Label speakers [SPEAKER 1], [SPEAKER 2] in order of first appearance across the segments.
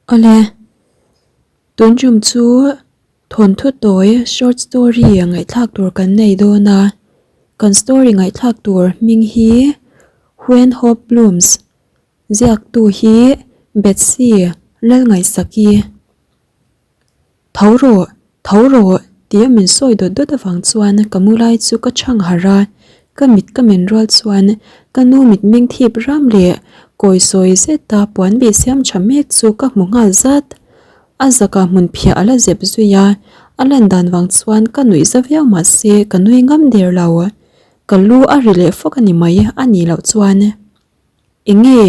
[SPEAKER 1] Awle, tun tum chu thawnthu tawi short story ngaihthlak tur kan nei dawn a, kan story ngaihthlak tur hming hi When Hope Blooms ziaktu hi Betsy Lalngaihsaki. Tho rawh, tho rawh tia min sawi dawt dawt avang chuan ka mu lai chu ka chhang harh a, ka mit ka men rual chuan ka nu mit meng thip ram leh kawi sawi zeta puan bih siam tha mek chu ka hmu nghal zat. A zaka hmun phiah a la zep zui a, a lan dan vang chuan ka nuih za viau mahse ka nui ngam der lo. Ka lu a ri leh fawk a ni mai a nih loh chuan. Enge?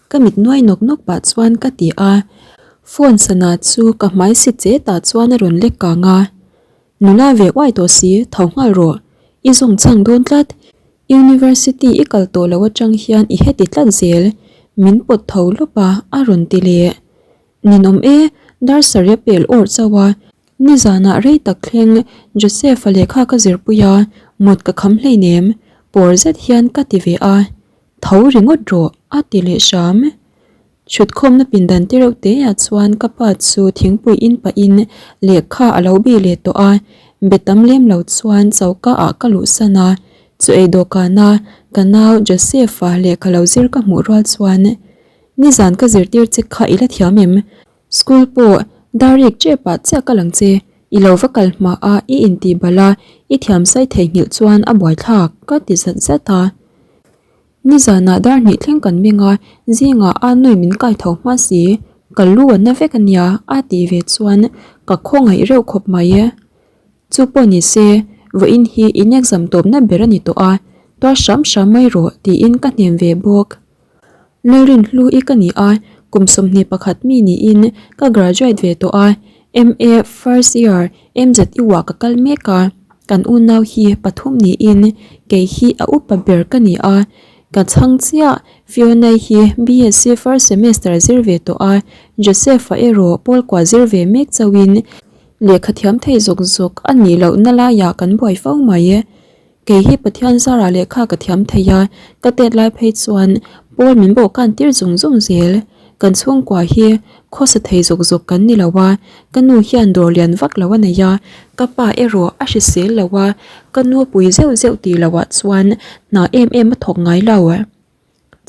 [SPEAKER 1] Ka mit nuai nawk nawk pah chuan ka ti a, phone sana chu ka hmai si che tah chuan a rawn lek kang a. Nula ve uai tawh si, tho nghal rawh. I zawng chhang dawn tlat. University i kal tawh lo atang hian i heti tlat zel. Min pawt tho lawp a, a rawn ti leh. Ninawm e, dar sarih a pel awrh chauh a. Nizanah rei tak thleng Joseph-a lehkha ka zirpui a, mut ka kham hleinem, pawr zet hian ka ti ve a. Tho ringawt rawh, a ti leh hram. Chhutkhawmna pindan te reuh te ah chuan ka pa chu thingpui in pahin lehkha a lo bih leh tawh a, be tam lem lo chuan choka ah ka luhsan a, chu ei dawhkana ka nau Joseph-a lehkha lo zir ka hmuh rual chuan, Nizan ka zirtir che kha i la thiam em? School pawh dar rik tep ah chiah ka lang che, i lo va kal hma a i intih balh a, i thiam sai theihnghilh chuan a buaithlak ka ti zat zat a. Nizanah dar hnih thleng kan meng a, zingah a nui min kai tho hma si, ka lu a na vek a nia a tih ve chuan ka khawngaih reuh khawp mai e. Chu pawh ni se, vawiin hi in exam tawpna ber a ni tawh a, tuar hram hram mai rawh tiin ka hnem ve bawk. Lalrinhlu i ka ni a, kum 21 mi niin ka graduate ve tawh a, MA first year MZU ah ka kal mek a, kan unau hi pathum niin kei hi a upa ber ka ni a, ka chhang chiah Fiona-i hi BSc first semester zir ve tawh a, Joseph-a erawh pawl kua zir ve mek chauhin lehkha thiam thei zawk zawk a nih lohna laiah kan buai fo mai. Kei hi Pathian zarah lehkha ka thiam thei a, ka tet lai phei chuan Paul min bawhkan tir zung zung zel. Kan chhungkua hi khawsa thei zawk zawk kan ni lo a, ka nu hian dawr lian vak lo a nei a, ka pa erawh a hrisel lo a, ka nu pui zeuh zeuh tih loh ah chuan hna em em a thawk ngai lo.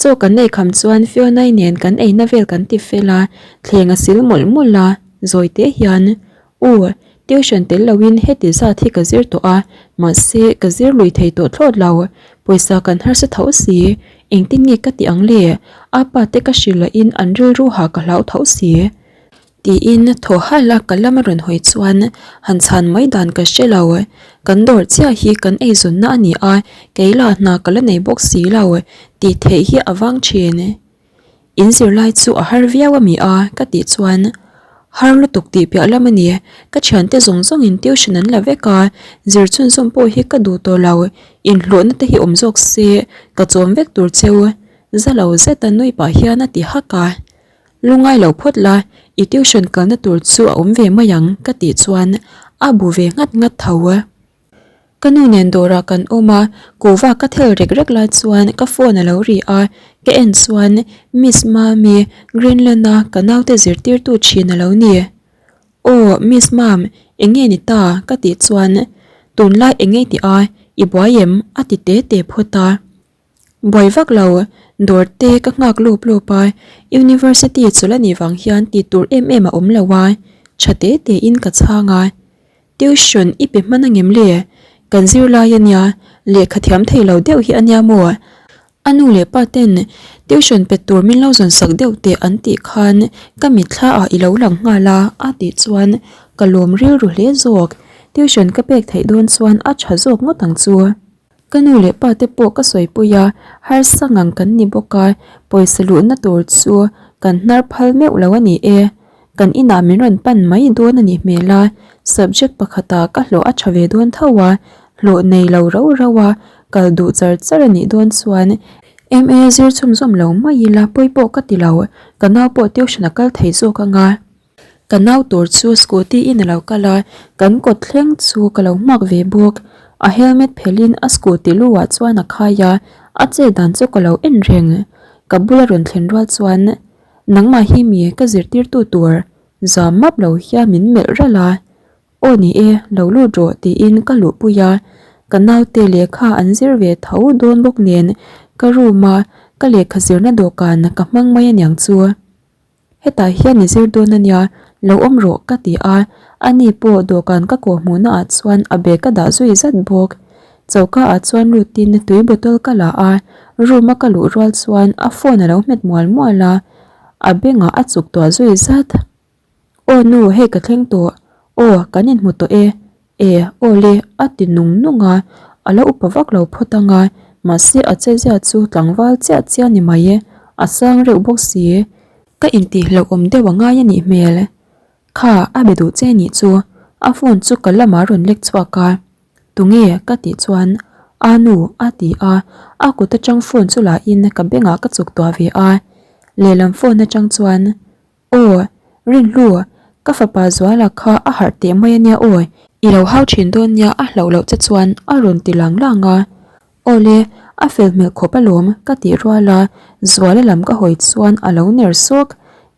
[SPEAKER 1] Chaw kan ei kham chuan Fiona-i nen kan eina vel kan ti fel a, thleng a sil mawlh mawlh a, zawi te hian, U, tuition tel loin heti zat hi ka zir tawh a, mahse ka zir lui thei tawh thlawt lo, pawisa kan harsa tho si, engtin nge ka ti ang le, a pa te ka hrilh lahin an rilru ha ka hlau tho si. Tiin thaw halh a ka lam a rawn hawi chuan han chhan mai dan ka hre lo. Kan dawr chiah hi kan eizawnna a ni a, kei lah hna ka la nei bawk si lo tih theih hi a vang thin. In zirlai chu a har viau a mi a ka tih chuan har lutuk tih piah lam a ni, ka thiante zawng zawngin tuition an la vek a, zir chhunzawm pawh hi ka duh tawh lo, inhlawhna te hi awm zawk se ka chawm vek tur cheu za lo zeta nui pah hian a ti hak a. Lungai lo phawt la, i tuition kalna tur chu a awm ve mai ang ka tih chuan a bu ve nghat nghat tho. Ka nu nen dawrah kan awm a, kuhva ka thel rek rek lai chuan ka phone a lo ri a, ka en chuan Miss Mami Greenland a ka naute zirtirtu thin a lo ni. Aw Miss Mam, eng nge ni ta? ka tih chuan Tunlai eng nge i tih a, i buai em? a ti te te phawt a. Buai vak lo, dawr te ka nghak lup lup a, University chawlh a nih vang hian tih tur em em a awm lo a, tha te te in ka chhang a. Tuition i pe hman angem le? Kan zirlai a nia, lehkha thiam thei lo deuh hi a nia maw? A nu leh pa ten tuition pe tur min lo zawn sak deuh teh an tih khan ka mitthla ah i lo lang nghal a, a tih chuan ka lawm rilru hle zawk. Tuition ka pek theih dawn chuan a tha zawk ngawt ang chu. Ka nu leh pa te pawh ka sawipui a, harsa ngang kan ni bawk a, pawisa luhna tur chu kan hnar phal meuh lo a ni e. Kan inah min rawn pan mai dawn a nih hmel a, subject pakhatah ka hlawh a tha ve dawn tho a, hlawh nei lo rau rau a, kal duh char char a nih dawn chuan MA zir chhunzawm lo mai ila pawi pawh ka ti lo, ka nau pawh tuition a kal thei zawk anga. Ka nau tur chu scooty in a lo kal a, kan kawt thleng chu ka lo hmuak ve bawk. A helmet phelhin a scooty lu ah chuan a khai a, a chet dan chu ka lo en reng. Ka bula rawn thlen rual chuan, Nangmah hi mi ka zirtirtu tur zam map lo hian min melh ralh a, Aw ni e, lo lut rawh tiin ka luhpui a, ka naute lehkha an zir ve tho dawn bawk nen ka room a ka lehkha zirna dawhkan ka hmang mai aniang chu. Hetah hian i zir dawn ania, lo awm rawh ka ti a, ani pawh dawhkan ka kawh hmuhna ah chuan a bag ka dah zui zat bawk. Choka ah chuan lutin tui bottle ka la a, room a ka luh rual chuan a phone a lo hmet mual mual a, a bengah a chuk tuah zui zat. Aw nu, hei ka thleng tawh. Aw, kan inhmu tawh e. E, aw le, a ti nung nung a, a la upa vak lo phawt ang a, mahse a chezia chu tlangval chiah chiah ni mai e, a sang reuh bawk si. Ka intihhlauhawm deuh a ngai a nih hmel. Kha, a be duh che nih chu, a phone chu ka lamah a rawn lek chhuak a. Tunge? ka tih chuan, A nu, a ti a, a kut atang phone chu la in ka bengah ka chuk tuah ve a. Lehlam phone atang chuan, Aw, Rinhlu, ka fapa Zuala kha a harh teh mai ania aw, i lo hau thin dawn nia a hlauh loh che chuan a rawn ti lang lang a. Aw le, a fel hmel khawp alawm ka tih rual a, Zuala lam ka hawi chuan a lo ner sawk,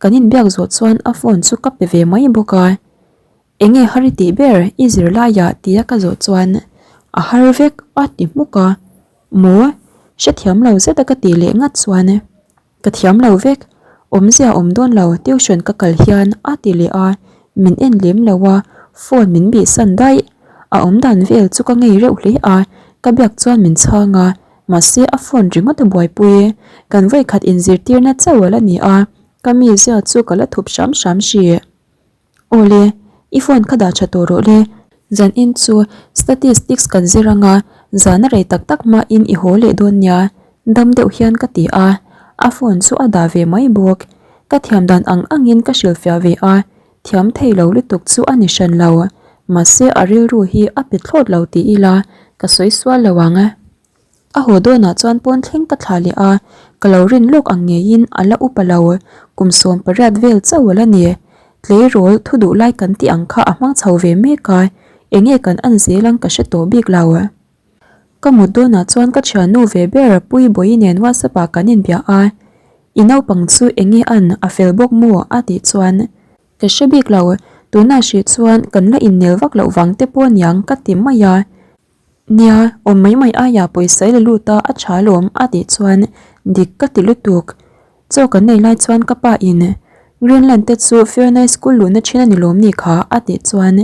[SPEAKER 1] kan inbiak zawh chuan a phone chu ka pe ve mai bawk a. Enge har i tih ber i zirlaiah tia ka zawh chuan a har vek a ti hmuk a, Maw? Hrethiam lo zeta ka tih leh ngat chuan. Ka thiam lo vek, awmzia awm dawn lo tuition ka kal hian a ti leh a, min en lem lo a, phone min bih san daih. A awm dan vel chu ka ngei reuh hle a, ka biak chuan min chhang a, mahse a phone ringawt a buaipui. Kan vawikhat inzirtirna chauh a la ni a, ka mizia chu ka la thup hram hram hrih. Awle, i phone kha dah tha tawh rawh le. Zan in chu statistics kan zir anga zan a rei tak tak hmain i haw leh dawn nia, dam deuh hian ka ti a, a phone chu a dah ve mai bawk. Ka thiam dan ang angin ka hrilhfiah ve a, thiam thei lo lutuk chu a ni hran lo, mahse a rilru hi a pe thlawt lo ti ila ka sawi sual lo ang. A haw dawnah chuan pawn thleng ka thlah leh a, ka lo rin lawk ang ngeiin a la upa lo, kum 18 vel chauh a la ni. Tleirawl thu duh lai kan tih ang kha a hmang chho ve mek a, enge kan en zel ang ka hre tawh bik lo. Ka mut dawnah chuan ka thiannu ve ber Puibawi nen WhatsApp ah kan inbia a, I naupang chu enge an a fel bawk maw? a tih chuan ka hre bik lo, tunah hrih chuan kan la innel vak loh vang te pawh aniang ka ti mai a. Nia, awm mai mai aia pawisa i la lut a, a tha alawm a tih chuan dik ka ti lutuk. Chaw kan nei lai chuan ka pa in Greenland te chu Fiona school luhna thin a ni lawm ni kha a tih chuan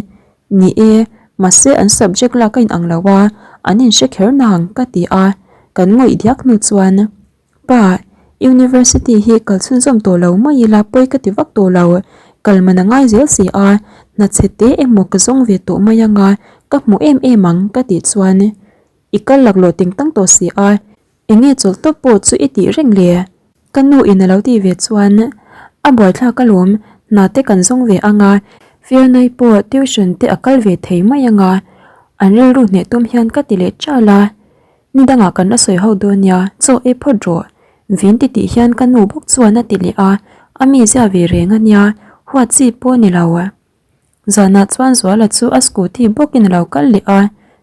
[SPEAKER 1] Ni e, mahse an subject lak a inang lo a, an inhre kher nang ka ti a, kan ngawih diak hnu chuan Pa, University hi kal chhunzawm tawh lo mai ila pawi ka ti vak tawh lo, kal man a ngai zel si a, hna chhe te emaw ka zawng ve tawh mai anga ka hmu em em ang ka tih chuan i kal laklawh ting tang tawh si a, enge chawlh tawp pawh chu i tih reng le? Ka nu in a lo tih ve chuan a buaithlak alawm, hna te kan zawng ve anga, Fiona-i pawh tuition te a kal ve thei mai anga, an rilru hneh tum hian ka ti leh ṭal a. Ni dangah kan la sawi ho dawn nia, chaw ei phawt rawh. Vin ti tih hian ka nu bawk chuan a ti leh a, a mizia ve reng a nia, huat chi pawh a ni lo. Zanah chuan Zuala chu a scooty bawkin a lo kal leh a,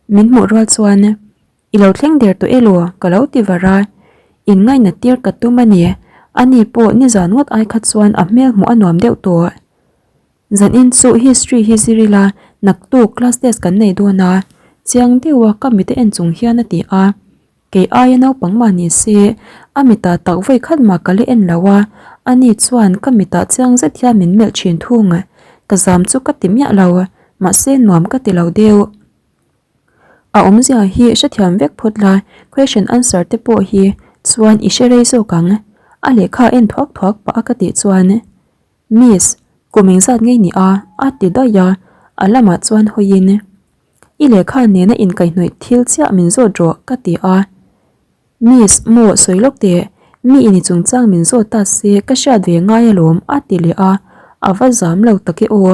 [SPEAKER 1] min hmuh rual chuan, I lo thleng der tawh elaw? ka lo ti var a, in ngaihna tir ka tum a ni, ani pawh nizan ngawt ai kha chuan a hmel hmuh a nuam deuh tawh. Zanin chu history hi zir ila naktuk class test kan nei dawn a, chiang deuha ka mite en chung hian a ti a. Kei aia naupang mah ni se, a mitah tak vawi khat mah ka la en lo a, ani chuan ka mitah chiang zet hian min melh thin thung. Ka zam chu ka ti miah lo, mahse nuam ka ti lo deuh. A awmzia hi hrethiam vek phawt la, question answer te pawh hi chuan i hre rei zawk ang, a lehkha en thuak thuak pah a ka tih chuan. Miss, kum engzat ngei ni a? a ti daih a, a lamah chuan hawiin, I lehkha nena inkaihhnawih thil chiah min zawt rawh ka ti a. Miss, maw sawi lawk teh, mi in i chungchang min zawt ta se ka hriat ve ngai alawm a ti leh a, a va zam lo tak e aw.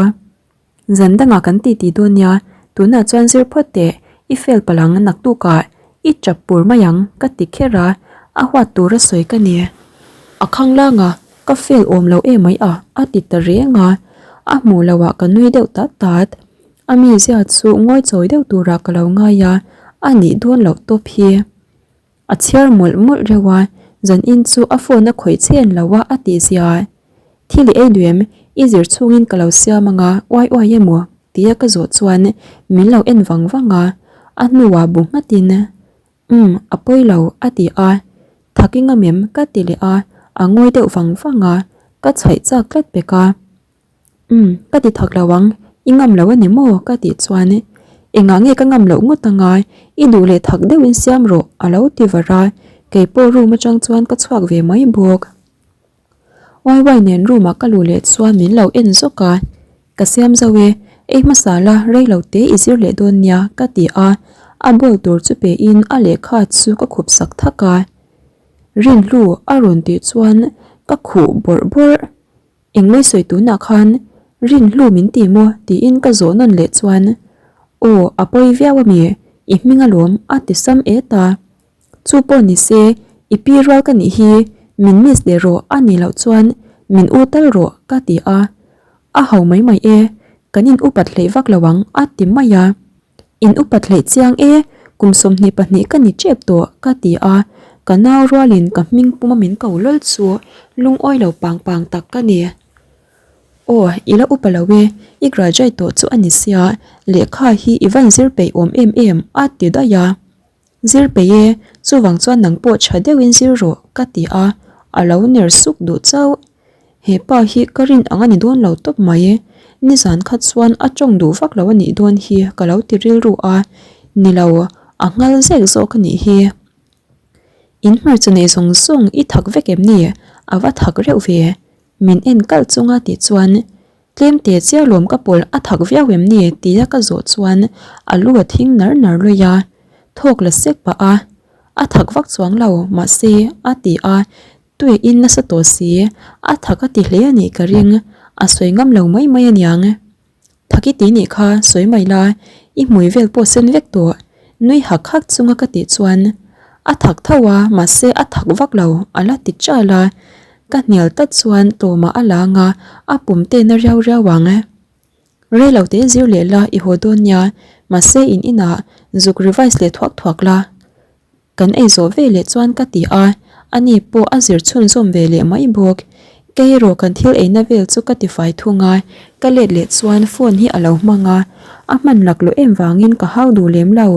[SPEAKER 1] Zan dangah kan ti ti dawn nia, tunah chuan zir phawt teh, i fail palh ang naktukah i chap pur mai ang ka ti kher a, a huat tur a sawi ka ni. A khanglang a, ka fail awm lo emai a a ti ta reng a, a hmuh loh ah ka nui deuh tat tat. A mizia chu ngawi chawi deuh turah ka lo ngai a, a nih dawn loh tawp hi. A chhiar mawlh mawlh reuh a, zan in chu a phone a khawih chen lo a a tih zia. Thil i ei duh em? I zir chhungin ka lo siam anga uai uai emaw tia ka zawh chuan min lo en vang vang a, a hnuah bu nghatin Umm, a pawi lo a ti a, Thak i ngam em? ka ti leh a, a ngawi deuh vang vang a, ka chhaih chak tlat pek a. Umm, ka ti thak lo ang, i ngam lo a ni maw? ka tih chuan Engah nge ka ngam loh ngawt anga, i duh leh thak deuhin siam rawh a lo ti var a, keipawh room atang chuan ka chhuak ve mai bawk. YY nen room ah ka luh leh chuan min lo en zawk a, Ka siam zo e, ei hmasa la rei lo te i zir leh dawn nia ka ti a, a bowl tur chu pe in a lehkha chu ka khup sak thak a. Rinhlu a rawn tih chuan ka khuh bawrh bawrh. Engmai sawi tunah khan Rinhlu min ti maw tiin ka zawh nawn leh chuan Aw a pawi viau ami, i hming alawm a ti sam et a. Chu pawh ni se, i pi rual ka nih hi, min miss leh rawh a nih loh chuan min u tal rawh ka ti a. A ho mai mai e, kan in upat hleih vak lo ang a ti mai a. In upat hleih chiang e, kum 22 ka ni tep tawh ka ti a, ka nau rualin ka hming puma min ko lawl chu lungawi lo pang pang tak ka ni. Aw, i la upa lo e, i graduate tawh chu a ni sia, lehkha hi i van zir peih awm em em a ti daih a. Zir peih e, chuvang chuan nang pawh tha deuhin zir rawh ka ti a, a lo ner suk duh chauh. He pa hi ka rin ang a ni dawn lo tawp mai, nizan kha chuan a tawng duh vak lo a nih dawn hi ka lo ti rilru a, ni lo, a nghal zek zawk a nih hi. In hmarcha nei zawng zawng i thak vek em ni? A va thak reuh ve. Min en kalh chunga tih chuan tlem te chiah lawm ka pawl a thak viau em ni tia ka zawh chuan a lu a thing nar nar lawih a, thawk la sek pah a, a thak vak chuang lo mahse a ti a, tui in nasa tawh si, a thak a ti hle a nih ka ring, a sawi ngam lo mai mai aniang. Thaki ti nih kha sawi mai la, i hmui vel pawh sen vek tawh, nui hak hak chunga ka tih chuan a thak tho a mahse a thak vak lo a la ti chal a, ka hnial tlat chuan tlawmah a lang a, a pum te na riau riau ang. Rei lo te zir leh la i haw dawn nia, mahse in inah zuk revise leh thuak thuak la. Kan ei zawh ve leh chuan ka ti a, ani pawh a zir chhunzawm ve leh mai bawk. Kei erawh kan thil eina vel chu ka ti fai thung a, ka let leh chuan phone hi a lo hmang a, a hman laklawh em vangin ka hau duh lem lo.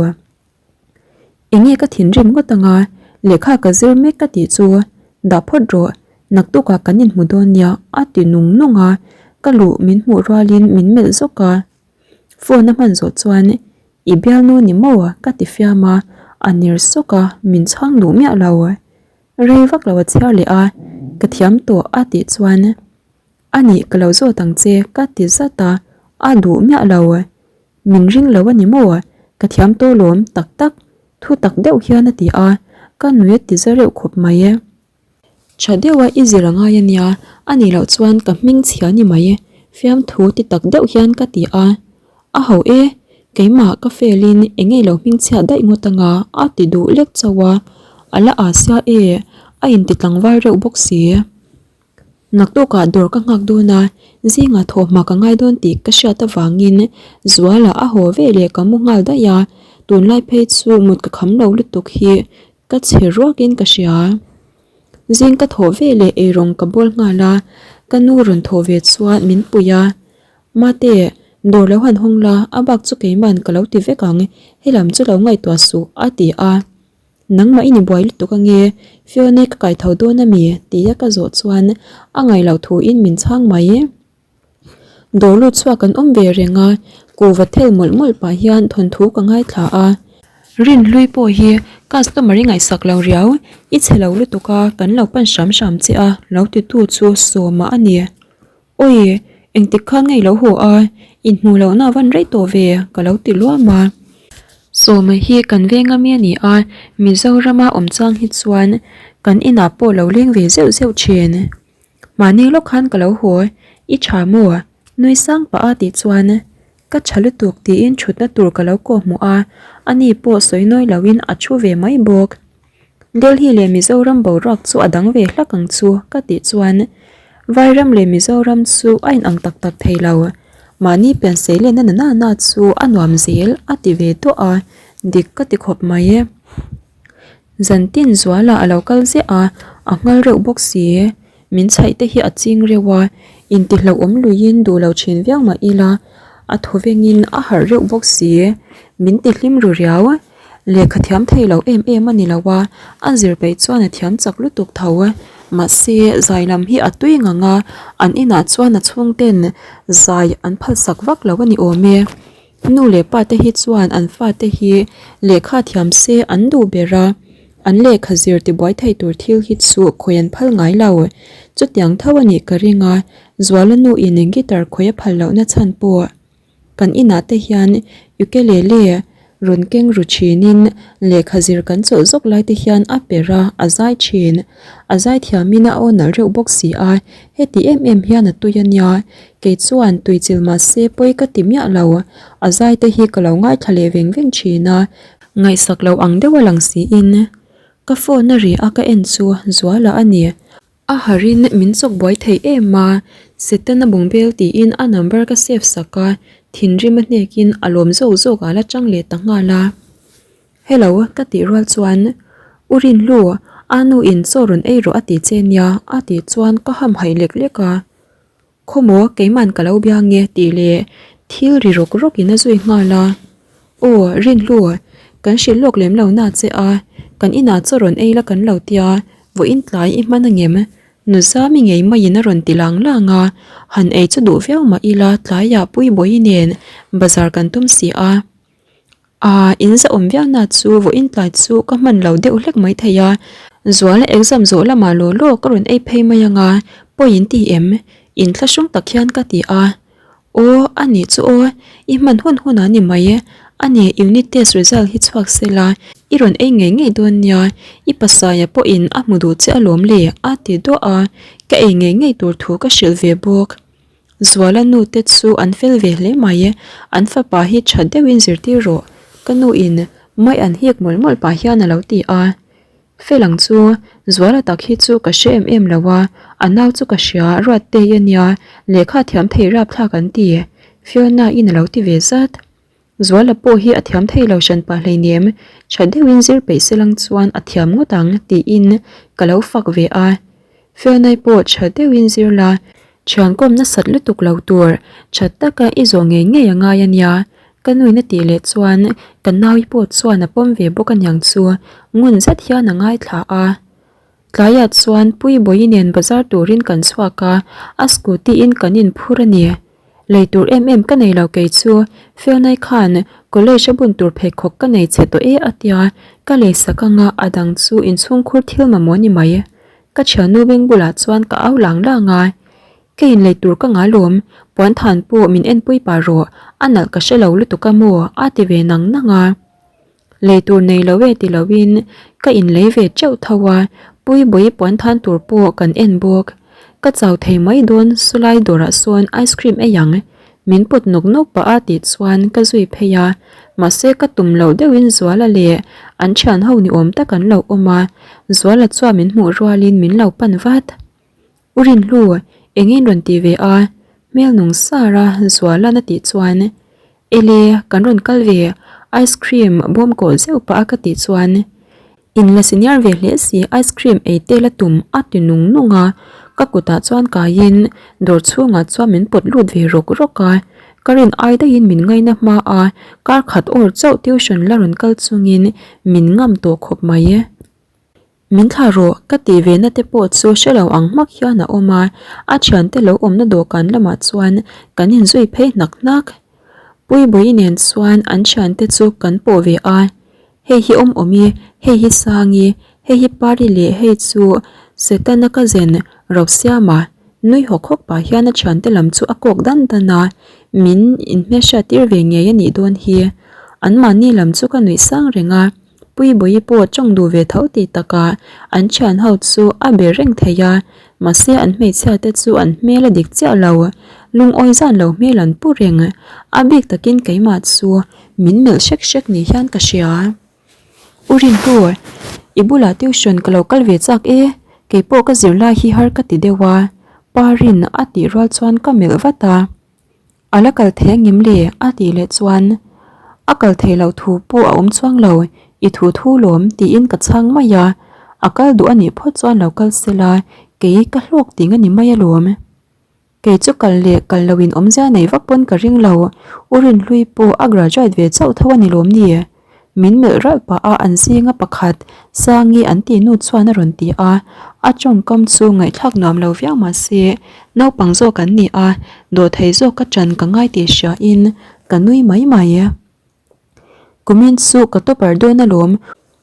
[SPEAKER 1] Enge ka thinrim ngawt anga, lehkha ka zir mek ka tih chu dah phawt rawh, naktukah kan inhmu dawn nia a ti nung nung a, ka luh min hmuh rualin min melh zawk a. Phone a hman zawh chuan I bialnu ni maw? ka ti fiam a, a ner sawk a, min chhang duh miah lo. Rei vak lo a chhiar leh a, ka thiam tawh a tih chuan A nih ka lo zawt ang che ka ti zat a, a duh miah lo. Min ring lo a ni maw? Ka thiam tawh lawm tak tak thu tak deuh hian a ti a, ka nui a ti za reuh khawp mai. Tha deuha i zir a ngai a nia, a nih loh chuan ka hming chhia ni mai, fiamthu ti tak deuh hian ka ti a. A ho e, keimah ka fail in eng nge lo hming chhiat daih ngawt anga a ti duh lek chauh a, a la aa sia e, a inti tlangval reuh bawk si. Naktukah dawr ka nghak dawn a, zingah thawhhma ka ngai dawn tih ka hriat avangin Zuala a haw ve leh ka mu nghal daih a, tunlai phei chu mut ka kham lo lutuk hi Ka chhe ruakin ka hria. Zing ka thawh ve leh eirawng ka bawl nghal a, ka nu rawn thawh ve chuan min pui a. Mate, dawr lo han hawng la, a bak chu keiman ka lo ti vek ang, helam chu lo ngaihtuah suh, a ti a. Nangmah i ni buai lutuk ange, Fiona ka kai tho dawn ami? tia ka zawh chuan a ngaih loh thuin min chhang mai. Dawr lut chhuak an awm ve reng a, kuhva thel mawlh mawlh pah hian thawnthu ka ngaithla a. Rinhlui pawh hi customer i ngaihsak lo riau, i chhe lo lutuk a, kan lo pan hram hram che a, lo titu chu Sawma a ni. Awi, engtik khan nge i lo haw a, inhmuh lohna a van rei tawh ve, ka lo ti luam a. Sawma hi kan veng ami a ni a, Mizorama awm chang hi chuan kan inah pawh lo leng ve zeuh zeuh thin. Mahni lawk khan ka lo haw, i tha maw? Nui sang pah a tih chuan ka tha lutuk tiin thutna tur ka lo kawh hmuh a, ani pawh sawi nawi loin a thu ve mai bawk. Delhi leh Mizoram boruak chu a dang ve hlak ang chu ka tih chuan Vairam leh Mizoram chu a inang tak tak thei lo. Mahni piansei leh na na na chu a nuam zel a ti ve duah a, dik ka ti khawp mai. Zantin Zuala a lo kal ziah a, a nghal reuh bawk si. Min chhaih te hi a ching reuh a, intihlauhawm luiin duh lo thin viau mah ila, a thawvengin a harh reuh bawk si. Min tihlim ru riau. Lehkha thiam thei lo em em a ni lo a, a zir peih chuan a thiam chak lutuk tho. Mahse, zai lam hi a tui ngang a, an inah chuan a chhungten zai an phalsak vak lo a ni awm e. Nu leh pa te hi chuan an fate hi lehkha thiam se an duh ber a, an lehkha zir tibuai thei tur thil hi chu khawi an phal ngai lo. Chutiang tho a nih ka ring a, Zuala nu in guitar khawi a phal lohna chhan pawh kan inah te hian ukulele rawn keng ru thinin lehkha zir kan chawlh zawk lai te hian a per a, a zai thin. A zai thiamin a aw nalh reuh bawk si a, heti em em hian a tui a nia. Kei chuan tui chil mah se pawi ka ti miah lo, a zai te hi ka lo ngaithla leh veng veng thin a, ngaihsak lo ang deuh a lang siin ka phone a ri a ka en chu Zuala a ni. A harin min chawk buai thei em a, Setana bungbel tiin a number ka save sak a, thinrim a hnekin a lawm zawk zawk a la chang leh ta nghal a. Hello ka tih rual chuan U Rinhlu, a nu in chaw rawn ei rawh a ti che nia a tih chuan ka hamhaih lek lek a. Khawmaw keiman ka lo bia nge tih leh thil ri rawk rawk in a zui nghal a. Aw Rinhlu, kan hrilh lawk lem lo na che a, kan inah chaw rawn ei la kan lo tia, vawiin tlai i hman angem? Nuzami ngei maiin a rawn ti lang lang a, han ei chu duh viau mah ila tlaiah Puibawi nen bazar kan tum si a. Aa, in zahawm viau na chu vawiin tlai chu ka hman lo deuh hlek mai thei a, Zuala exam zawh lamah law law ka rawn ei phei mai ang a, pawi in ti em? In thlahrung tak hian ka ti a. Aw, a nih chu aw, i hman hun hun a ni mai e, a ni unit test result hi chhuak se la, i rawn ei ngei ngei dawn nia, i pasaia pawhin a hmu duh che alawm le, a ti duah a, ka ei ngei ngei tur thu ka hrilh ve bawk. Zuala nu te chu an fel ve hle mai, an fapa hi tha deuhin zirtir rawh, ka nu in mai an hik mawlh mawlh pah hian a lo ti a. Fel ang chu, Zuala tak hi chu ka hre em em lo a, a nau chu ka hria, Ruattei a nia, lehkha thiam thei rapthlak an ti, Fiona in a lo ti ve zat. Zuala pawh hi a thiam thei lo hran pah hleinem, tha deuhin zir peih se lang chuan a thiam ngawt ang tiin ka lo fak ve a. Fiona pawh tha deuhin zir la, thiankawm nasat lutuk lo tur, tha taka i zawh ngei ngei a ngai a nia. Ka nuin a tih leh chuan ka naui pawh chuan a pawm ve bawk aniang chu ngun zet hian a ngaithla a. Tlaiah chuan Puibawi nen bazar turin kan chhuak a, a scooty in kan inphur a ni. Lei tur em em ka nei lo kei chu, Fiona-i khan college a bun tur pheikhawk ka nei chhe tawh e a tia, ka lei sak anga a dang chu inchhungkhur thil mamawh ni mai. Ka thiannu beng bulah chuan ka au lang lang a, Ka inlei tur ka ngai lawm, puan than pawh min enpui pah rawh, a nalh ka hre lo lutuk a maw a ti ve nang nang a. Lei tur nei lo e ti loin ka inlei ve teuh tho a, Puibawi puan than tur pawh kan en bawk. Ka chau thei mai dawn sawlai dawrah sawn ice cream ei ang, min pawt nawk nawk pah a tih chuan ka zui phei a, mahse ka tum loh deuhin Zuala leh an thian ho ni awm tak an lo awm a, Zuala chuan min hmuh rualin min lo pan vat. U Rinhlu, eng in rawn ti ve a? Hmel nung sar a Zuala'n a tih chuan, Ele, kan rawn kal ve, ice cream bawm kawh zeuh pah a ka tih chuan, In la senior ve hle si ice cream ei te la tum a ti nung nung a, ka kutah chuan kaiin dawr chhungah chuan min pawt lut ve rawk rawk a, ka rin ai daihin min ngaina hma a, kar khat awr chauh tuition la rawn kal chungin min ngam tawh khawp mai. Min thlah rawh, ka tih ve na te pawh chu hre lo ang hmak hian a awm a, a thiante lo awmna dawhkan lamah chuan kan inzui phei hnak hnak. Puibawi nen chuan an thiante chu kan pawh ve a, hei hi Awmawmi, hei hi Sangi, hei hi Pari leh hei chu Setana ka zen Rosiama nui hawk hawk pah hian a thiante lam chu a kawk dan dan a, min inhmelhriat tir ve ngei a nih dawn hi. Anmahni lam chu ka nuih sang reng a. Puibawi pawh tawng duh ve tho tih takah an thian ho chu a be reng thei a, mahse an hmeichhia te chu an hmel a dik chiah lo, lungawi zan lo hmel an pu reng, a bik takin keimah chu min melh hrek hrek ni hian ka hria. U Rintu, i bulah tuition ka lo kal ve chak e, keipawh ka zirlai hi har ka ti deuh a, Pa Rin a tih rual chuan ka melh vat a. A la kal thei angem le? a tih leh chuan a kal thei loh thu pawh a awm chuang lo, i thu thu lawm tiin ka chhang mai a, a kal duh a nih phawt chuan lo kal se la, Kei ka hlawk ting a ni mai alawm. Kei chu kal leh kal lo in awmzia nei vak pawn ka ring lo, U Rinhlui pawh a graduate ve chauh tho a ni lawm ni? Min melh ralh pah a an zinga pakhat Sangi an tih nu chuan a rawn ti a, a tawngkam chu ngaihthlak nuam lo viau mah se naupang zawk an ni a, dawhthei zawk ka ṭan ka ngai tih hria in ka nui mai mai. Kumin chu ka topper dawn alawm,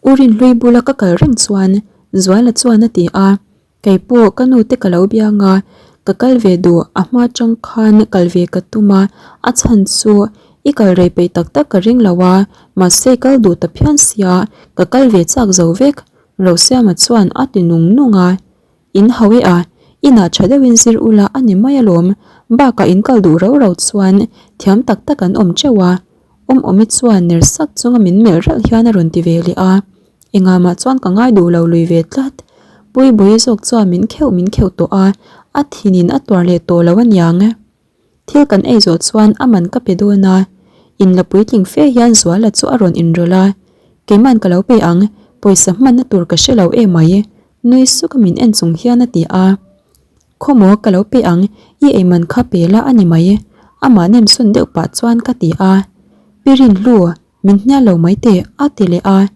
[SPEAKER 1] U Rinhlui bula ka kal reng chuan Zuala chuan a ti a, Kei pawh ka nu te ka lo biang a, ka kal ve duh, a hma tang khan kal ve ka tum a, a chhan chu i kal rei peih tak tak ka ring lo a, mahse i kal duh ta phian sia, ka kal ve chak zo vek, Rosiama chuan a ti nung nung a, In hau e a, inah tha deuhin zir ula a ni mai alawm, bakah in kal duh rau rau chuan thiam tak tak an awm teuh a, Awmawmi chuan ner sak chunga min melh ralh hian a rawn ti ve leh a, engah mah chuan ka ngai duh lo lui ve tlat. Puibawi zawk chuan min kheuh min kheuh tawh a, a thinin a tuar leh tawh lo aniang. Thil kan ei zawh chuan a man ka pe dawn a, in la puitling fe hian Zuala chu a rawn inrawlh a, Keiman ka lo pe ang, pawisa hmanna tur ka hre lo emai, nui suk a min en chung hian a ti a. Khawmaw ka lo pe ang, i ei man kha pe la a ni mai, amah nem sawn deuh pah chuan ka ti a. Pi Rinhlu, min hnial lo mai teh, a ti leh a.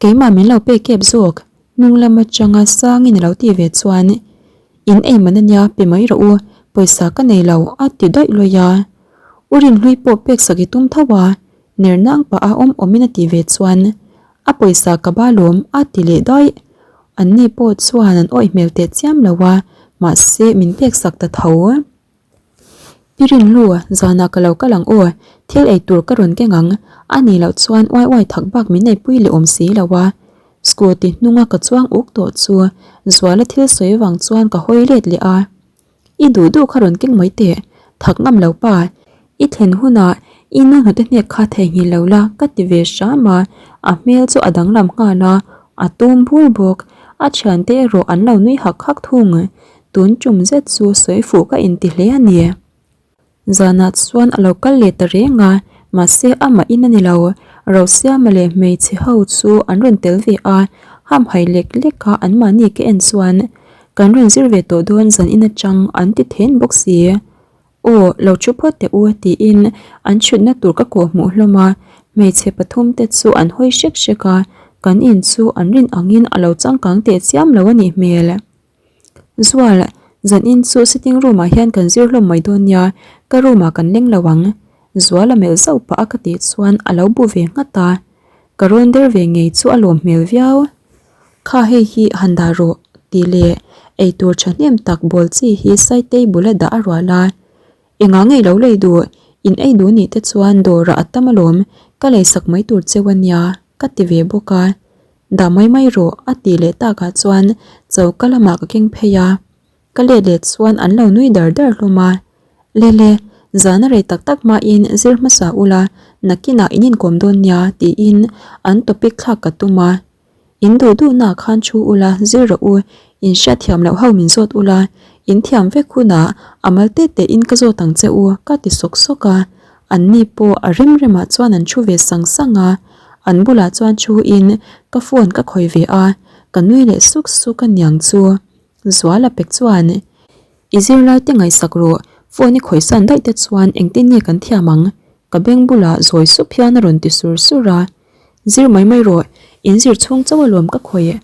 [SPEAKER 1] Keimah min lo pe kep zawk, hnung lam atanga sangin a lo tih ve chuan, In ei man ania, pe mai rawh u, pawisa ka nei lo, a ti daih luai a. U Rinhlui pawh pek sak i tum tho a, ner nang pah a awm awmin a tih ve chuan, A pawisa ka ba lawm a ti leh daih. An ni pawh chuan an awih hmel teh chiam lo a, mahse min pek sak ta tho. Pi Rinlu, zanah ka lo kal ang aw, thil ei tur ka rawn keng ang, a nih loh chuan uai uai thak bak min neipui leh awm si lo a. Scooty hnunga ka chuang uk tawh chu Zuala thil sawi vang chuan ka hawi let leh a. I duh duh kha rawn keng mai teh, thak ngam lo pa. I thlen hunah i nu hnute hnek kha theihnghilh lo la ka ti ve hram a, a hmel chu a danglam nghal a, a tum bur bawk. A thiante erawh an lo nui hak hak thung. Tun tum zet chu sawi fuh ka inti hle a ni. Zanah chuan a lo kal leh ta reng a, mahse amah in a ni lo. Rosiama leh hmeichhe ho chu an rawn tel ve a, hamhai lek lek a anmahni ka en chuan kan rawn zir ve tawh dawn zan in atang an ti then bawk si. Aw, lo thu phawt teh u tiin an thutna tur ka kawh hmuh hlawm a, hmeichhe pathum te chu an hawi hrek hrek a, kan in chu an rin angin a lo changkang teh chiam lo a nih hmel. Zual, zanin chu sitting room ah hian kan zir hlawm mai dawn nia, ka room ah kan leng lo ang. Zual a melh zauh pah a ka tih chuan a lo bu ve nghat a, ka rawn der ve ngei chu a lawm hmel viau. Kha hei hi han dah rawh tih leh eitur thahnem tak bawl chi hi Saitei bul a dah a rual a, Engah ngei lo lei duh, in ei duh nih te chuan dawrah a tam alawm, ka lei sak mai tur cheu a nia, ka ti ve bawk a. Dah mai mai rawh, a tih leh takah chuan choka lamah ka keng phei a. Ka let leh chuan an lo nui dar dar hlawm a. Lele, zan a rei tak tak hmain zir hmasa ula, nakinah in inkawm dawn nia, tiin an topic thlak ka tum a. In duh duhnaah khan thu ula, zir rawh u, in hriatthiam loh ho min zawt ula, in thiam vek hunah a mal te tein ka zawt ang che u, ka ti sawk sawk a. An ni pawh a rem remah chuan an thu ve sang sang a, an bulah chuan thuin ka phone ka khawih ve a, ka nui leh suk suk a niang chu. Zuala pek chuan, I zirlai te ngaihsak rawh, phone i khawihsan daih te chuan engtin nge kan thiam ang? Ka beng bulah zawi sup hian a rawn ti sur sur a. Zir mai mai rawh, in zir chhung chauh alawm ka khawih.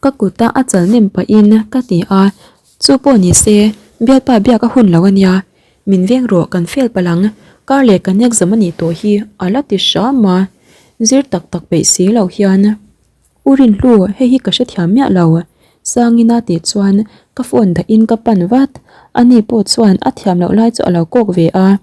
[SPEAKER 1] Ka kuta a chal nem pahin ka ti a, chu pawh ni se, bialpa biak a hun lo a nia, min veng rawh kan fail palh ang, kar leh kan exam a nih tawh hi a la ti hram a, zir tak tak peih si lo hian. U Rinhlu, hei hi ka hrethiam miah lo, Sangina tih chuan ka phone dahin ka pan vat, ani pawh chuan a thiam loh lai chu a lo kawk ve a.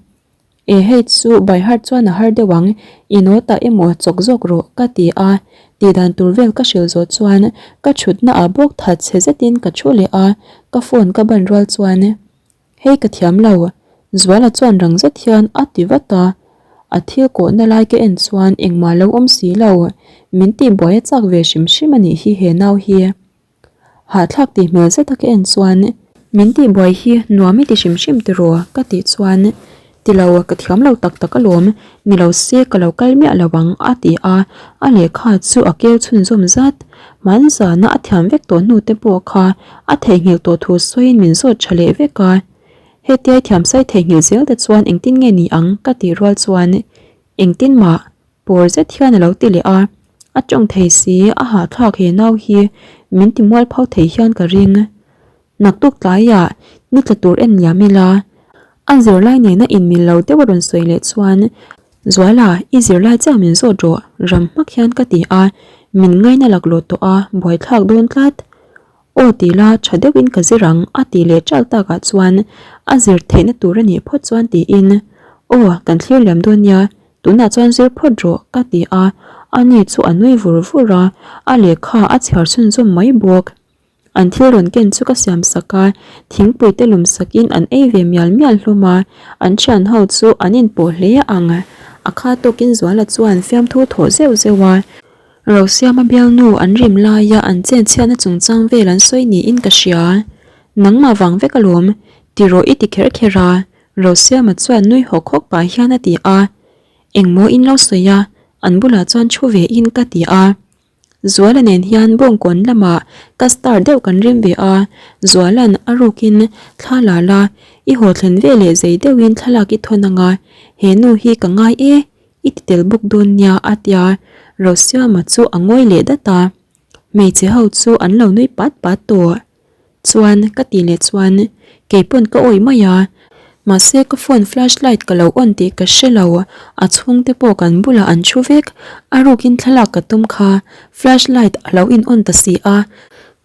[SPEAKER 1] E hei chu by heart chuan a har deuh ang, i note ah emaw chawk zawk rawh ka ti a, tih dan tur vel ka hrilh zawh chuan ka thutna ah bawk that chhe zetin ka thu leh a, ka phone ka ban rual chuan hei ka thiam lo, Zuala chuan rang zet hian a ti vat a, a thil kawhna lai ka en chuan engmah lo awm si lo, min tihbuai a chak ve hrim hrim a nih hi he nau hi. Hahthlak tih hmel zet a ka en chuan min tihbuai hi nuam i ti hrim hrim tiraw ka tih chuan. Ti lo, ka thiam lo tak tak alawm, ni lo se ka lo kal miah lo ang a ti a, a lehkha chu a keu chhunzawm zat. Hmanzana a thiam vek tawh hnu te pawh kha a theihnghilh tawh thu sawiin min zawt tha leh vek a. Hetia thiamsai theihnghilh zel te chuan engtin nge ni ang ka tih rual chuan engtin mah pawr zet hian a lo ti leh a, a tawng thei si a hahthlak he nau hi min ti mualpho thei hian ka ring. Naktuk tlaiah ni tla tur en liam ila a zirlai nena inmil lo deuh a rawn sawi leh chuan Zuala i zirlai chiah min zawt rawh ram hmak hian ka ti a, min ngaina laklawh tawh a buaithlak dawn tlat. Aw ti la tha deuhin ka zir ang a tih leh ṭalh takah chuan a zir theihna tur a nih phawt chuan tiin Aw kan thlir liam dawn nia tunah chuan zir phawt rawh ka ti a, ani chu a nui vur vur a, a lehkha a chhiar chhunzawm mai bawk. An thil rawn ken chu ka siam sak a, thingpui te lum sakin an ei ve mial mial hlawm a, an thian ho chu an inpawh hle ang. A kha tawkin Zuala chuan fiamthu thawh zeuh zeuh a, Rosiama bialnu an rim laia an chenchhiatna chungchang vel an sawi niin ka hria. Nangmah vang vek alawm, ti rawh i ti kher kher a, Rosiama chuan nui hawk hawk pah hian a ti a. Engmaw in lo sawi a, an bulah chuan thu ve in ka ti a. Zuala nen hian bawngkawn lamah ka star deuh kan rim ve a, Zuala'n a rukin thla la la, i haw thlen ve leh zei deuhin thlalak i thawn ang a, he nu hi ka ngai e, i ti tel bawk dawn nia a tia, Rosiama chu a ngawi leh dat a, hmeichhe ho chu an lo nui pat pat tawh. Chuan ka tih leh chuan keipawn ka awih mai a, mahse ka phone flash light ka lo on tih ka hre lo, a chhungte pawh kan bulah an thu vek, a rukin thlalak ka tum kha flash light a lo in on ta si a,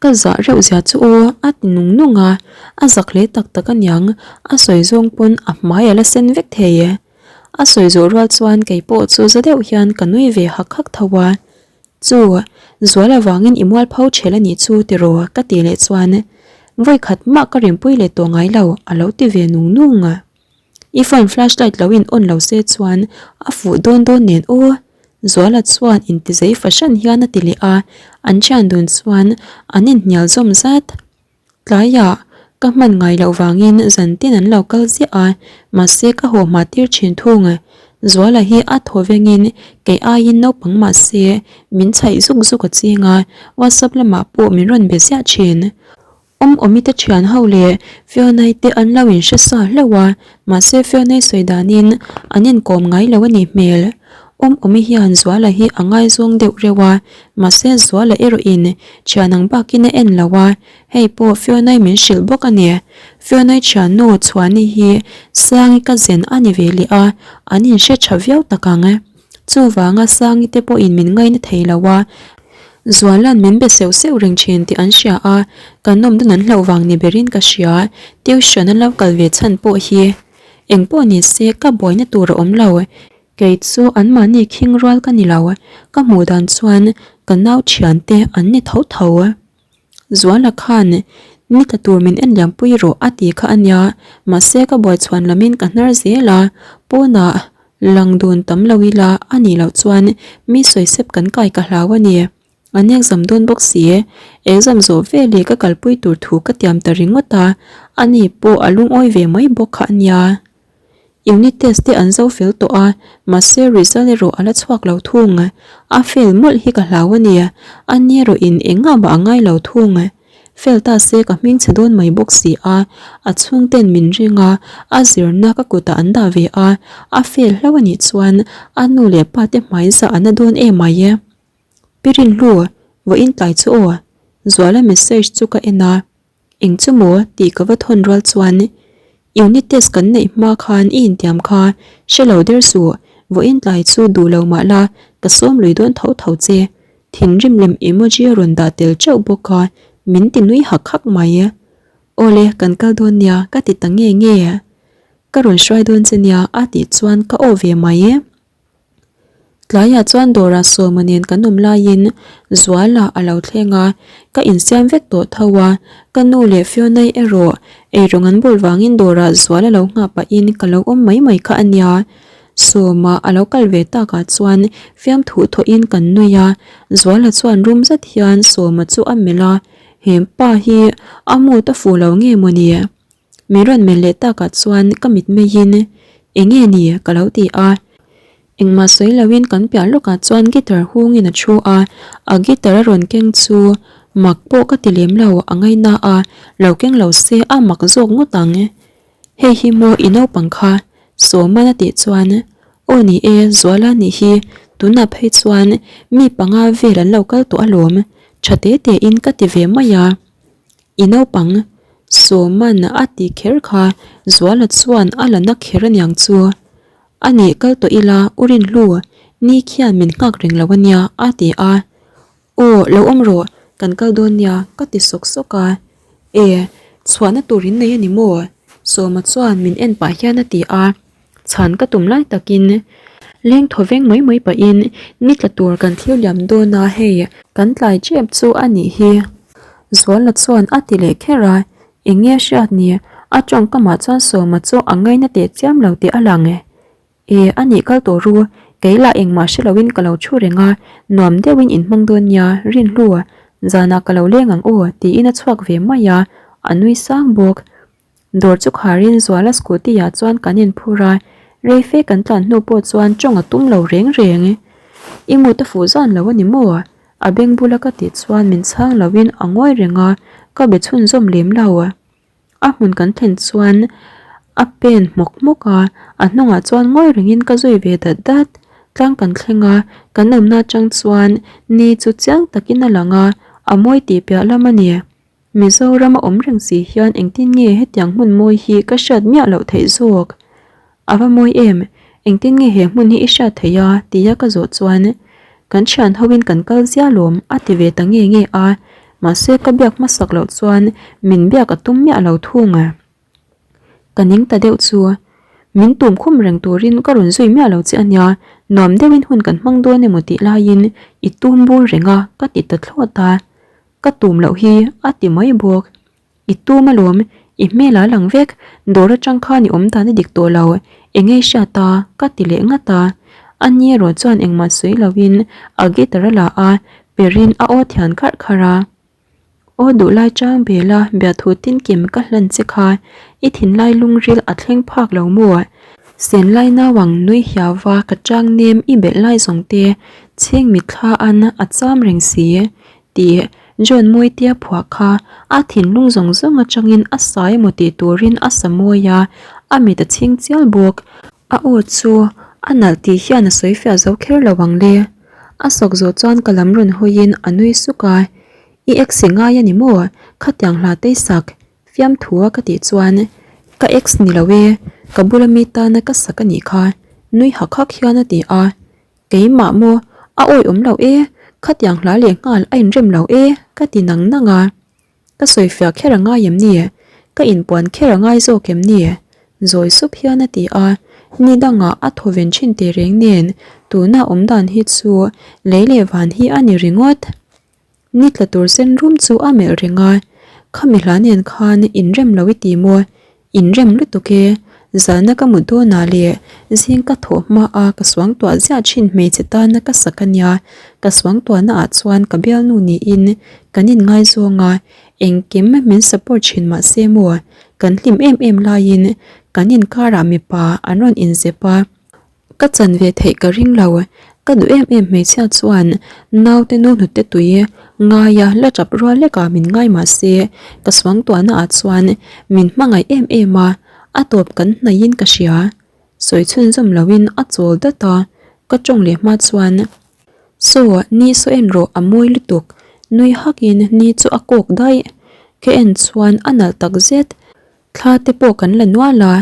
[SPEAKER 1] ka zah reuh zia chu aw a ti nung nung a, a zak hle tak tak aniang, a sawi zawng pawn a hmai a la sen vek thei e. A sawi zawh rual chuan keipawh chu za deuh hian ka nui ve hak hak tho a. Chu, Zual avangin i mualpho ṭhel a nih chu tiraw ka tih leh chuan vawi khat mah ka rinpui leh tawh ngai lo a lo ti ve nung nung a. I phone flashlight lo in on lo se chuan a fuh dawn dawn nen aw Zuala chuan intizei fahran hian a ti leh a, an ṭhian dun chuan an inhnial zawm zat. Tlaiah ka hman ngai loh vangin zan tin an lo kal ziah a, mahse ka haw hma tir thin thung. Zuala hi a thaw vengin kei aiin naupang mahse min chhaih zuk zuk a ching a, WhatsApp lamah pawh min rawn be ziah thin. Awm awmi te thian ho leh Fionai te an lo inhre sa hlauh a, mahse Fionai sawi danin an inkawm ngai lo a nih hmel. Awm awmi hian Zuala hi a ngaizawng deuh reuh a, mahse Zuala erawhin thian ang bakin a en lo a, Hei pawh Fionai min hrilh bawk a ni. Fionai thiannu Chhuani hi Sangi ka zen a ni ve leh a, an inhre tha viau tak ang. Chuvanga Sangi te pawhin min ngaina thei lo a, Zuala'n min be seuh seuh reng thin tih an hria a, kan awm dun an hlauh vang ni berin ka hria. Tuition an lo kal ve chhan pawh hi engpawh ni se ka buaina tur a awm lo. Kei chu anmahni khing rual ka ni lo, ka hmuh dan chuan ka nau thiante an ni tho tho. Zuala khan ni tla tur min en liam pui rawh a ti kha a nia, mahse ka buai chhuan lamin ka hnar zel a, pawnah lang dun tam lo ila a nih loh chuan mi sawi sep kan kai ka hlau a ni. An exam dawn bawk si, exam zawh veleh ka kalpui tur thu ka tiam ta ringawt a, ani pawh a lungawi ve mai bawk kha a nia. Unit test te an zo fel tawh a, mahse result erawh a la chhuak lo thung. A fail mawlh hi ka hlau a ni. A ni erawh in engah mah a ngai lo thung. Fail ta se ka hming chhe dawn mai bawk si a, a chhungten min ring a, a zirna ka kutah an dah ve a, a fail hlauh a nih chuan a nu leh pa te hmai zah a na dawn em ai e. Pi Rinhlu, vawiin tlai chu aw. Zuala message chu ka en a. Eng chu maw tih ka va thawn rual chuan unit test kan neih hma khan i intiam kha hre lo der suh, vawiin tlai chu duh lo mah la ka sawm lui dawn tho tho che. Thinrim lem emoji a rawn dah tel teuh bawk a, min ti nui hak hak mai. Awle kan kal dawn nia ka ti ta nge nge. Ka rawn hruai dawn che nia a tih chuan ka aw ve mai. Tlaiah chuan dawrah Sawma nen kan awm laiin Zuala a lo thleng a, ka insiam vek tawh tho a, ka nu leh Fionai erawh eirawng an bawl vangin dawrah Zuala lo nghah pahin ka lo awm mai mai kha a nia. Sawma a lo kal ve takah chuan fiamthu thawhin kan nui a, Zuala chuan rum zet hian Sawma chu a melh a, he pa hi a mood a fuh lo nge mawni? Min rawn melh leh takah chuan ka mitmeiin. Enge ni? ka lo ti a. Engmah sawi loin kan piah lawkah chuan guitar hungin a thu a, a guitar a rawn keng chu mak pawh ka ti lem lo, a ngaina a, lo keng lo se a mak zawk ngawt ang. Hei hi maw i naupang kha? Sawman a tih chuan, Aw ni e, Zuala nih hi, tunah phei chuan mi panga vel an lo kal tawh alawm, tha te tein ka ti ve mai a. I naupang? Sawman a ti kher kha, Zuala chuan a la na kher aniang chu. A nih kal tawh ila, U Rinhlu, ni khian min nghak reng lo ania, a ti a. Aw, lo awm rawh, kan kal dawn nia, ka ti sawk sawk a. E, chhuahna tur in nei a ni maw? Sawma chuan min en pah hian a ti a. Chhan ka tum lai takin leng thaw veng mai mai pahin ni tla tur kan thlir liam dawn a hei, kan tlai tep chu a nih hi. Zuala chuan a ti leh kher a, eng nge a hriat ni? A tawngkamah chuan Sawma chu a ngaina teh chiam lo tih a lang e. E, a nih kal tawh ru, kei lah engmah hre loin ka lo thu reng a, nuam deuhin in hmang dawn nia, Rinhlu, zanah ka lo leng ang aw, tiin a chhuak ve mai a, a nui sang bawk. Dawr chu kharin Zuala scooty ah chuan kan inphur a, rei fe kan tlan hnu pawh chuan tawng a tum lo reng reng. I mut a fuh zan lo a ni maw? A beng bula ka tih chuan min chhang loin a ngawi reng a, ka be chhunzawm lem lo. A hmun kan thlen chuan a pen hmawk hmawk a, a hnungah chuan ngawi rengin ka zui ve dat dat. Tlang kan thleng a, kan awmna atang chuan ni chu chiang takin a lang a, a mawi tih piah lam a ni. Mizoram a awm reng si hian engtin nge hetiang hmun mawi hi ka hriat miah loh theih zawk? A va mawi em? Engtin nge he hmun hi i hriat theih a? tia ka zawh chuan, Kan thian hoin kan kal zia lawm a ti ve ta nge nge a, mahse ka biak hmasak loh chuan min biak a tum miah lo thung. Ka ning ta deuh chu, min tum khum reng turin ka rawn zui miah lo che a nia, nuam deuhin hun kan hmang dawn emaw tih laiin i tum bur reng a ka ti ta thlawt a, ka tum loh hi a ti mai bawk. I tum alawm, i hmel a lang vek, dawr atang khan i awm dan a dik tawh lo, eng nge hriat a? ka ti leh ngat a. A ni erawh chuan engmah sawi loin a guitar a la a, perin a aw thian kharh kharh a. Aw duhlai chang bela biathu tinkim ka hlan che kha, i thinlai lungril a thleng phak lo maw? Senlai nauang nui hiauva ka chang nem i belh lai zawng te, chhing mitthla an a cham reng si. Tih John Mawitea phuah kha a thinlung zawng zawng atangin a sa emaw tih turin a sa mawi a, a mit a chhing chial bawk. A aw chu a nalh tih hian a sawi fiah zo kher lo ang le. A sawk zawh chuan ka lam rawn hawiin a nui suk a, I ex i ngai a ni maw? Khatiang hla tei sak fiamthu a ka tih chuan Ka ex ni lo e, ka bula mi tana ka sak a nih kha nui hak hak hian a ti a. Keimah maw? A awi awm lo e, khatiang hla leh nghal a inrem lo e, ka ti nang nang a. Ka sawifiah kher a ngai em ni? Ka inpuan kher a ngai zawk em ni? Zawi sup hian a ti a, ni dangah a thaw ven thin teh reng nen tuna awm dan hi chu lei leh van hi a ni ringawt. Ni tla tur sen rum chu a melh reng a, Khami hla nen khan inrem lo i ti maw? Inrem lutuk e, zana ka mut dawnah leh zing ka thawh hma a ka suangtuah ziah thin hmeichhe tana ka sak a nia, ka suangtuahna ah chuan ka bialnu niin kan inngaizawng a, engkim min support thin mah se maw, kan hlim em em laiin kan inkarah mipa an rawn inzep a. Ka chan ve theih ka ring lo, ka duh em em hmeichhia chuan naute nu hnute tui ngaia la tap rual lekah min ngai mah se ka suangtuahna ah chuan min hmangaih em em a, a tawp kan hnaihin ka hria. Sawi chhunzawm loin a chawl dat a, ka tawng leh hma chuan Saw ni saw en rawh a mawi lutuk, nui hakin ni chu a kawk daih, ka en chuan a nalh takzet. Thla te pawh kan la nual a,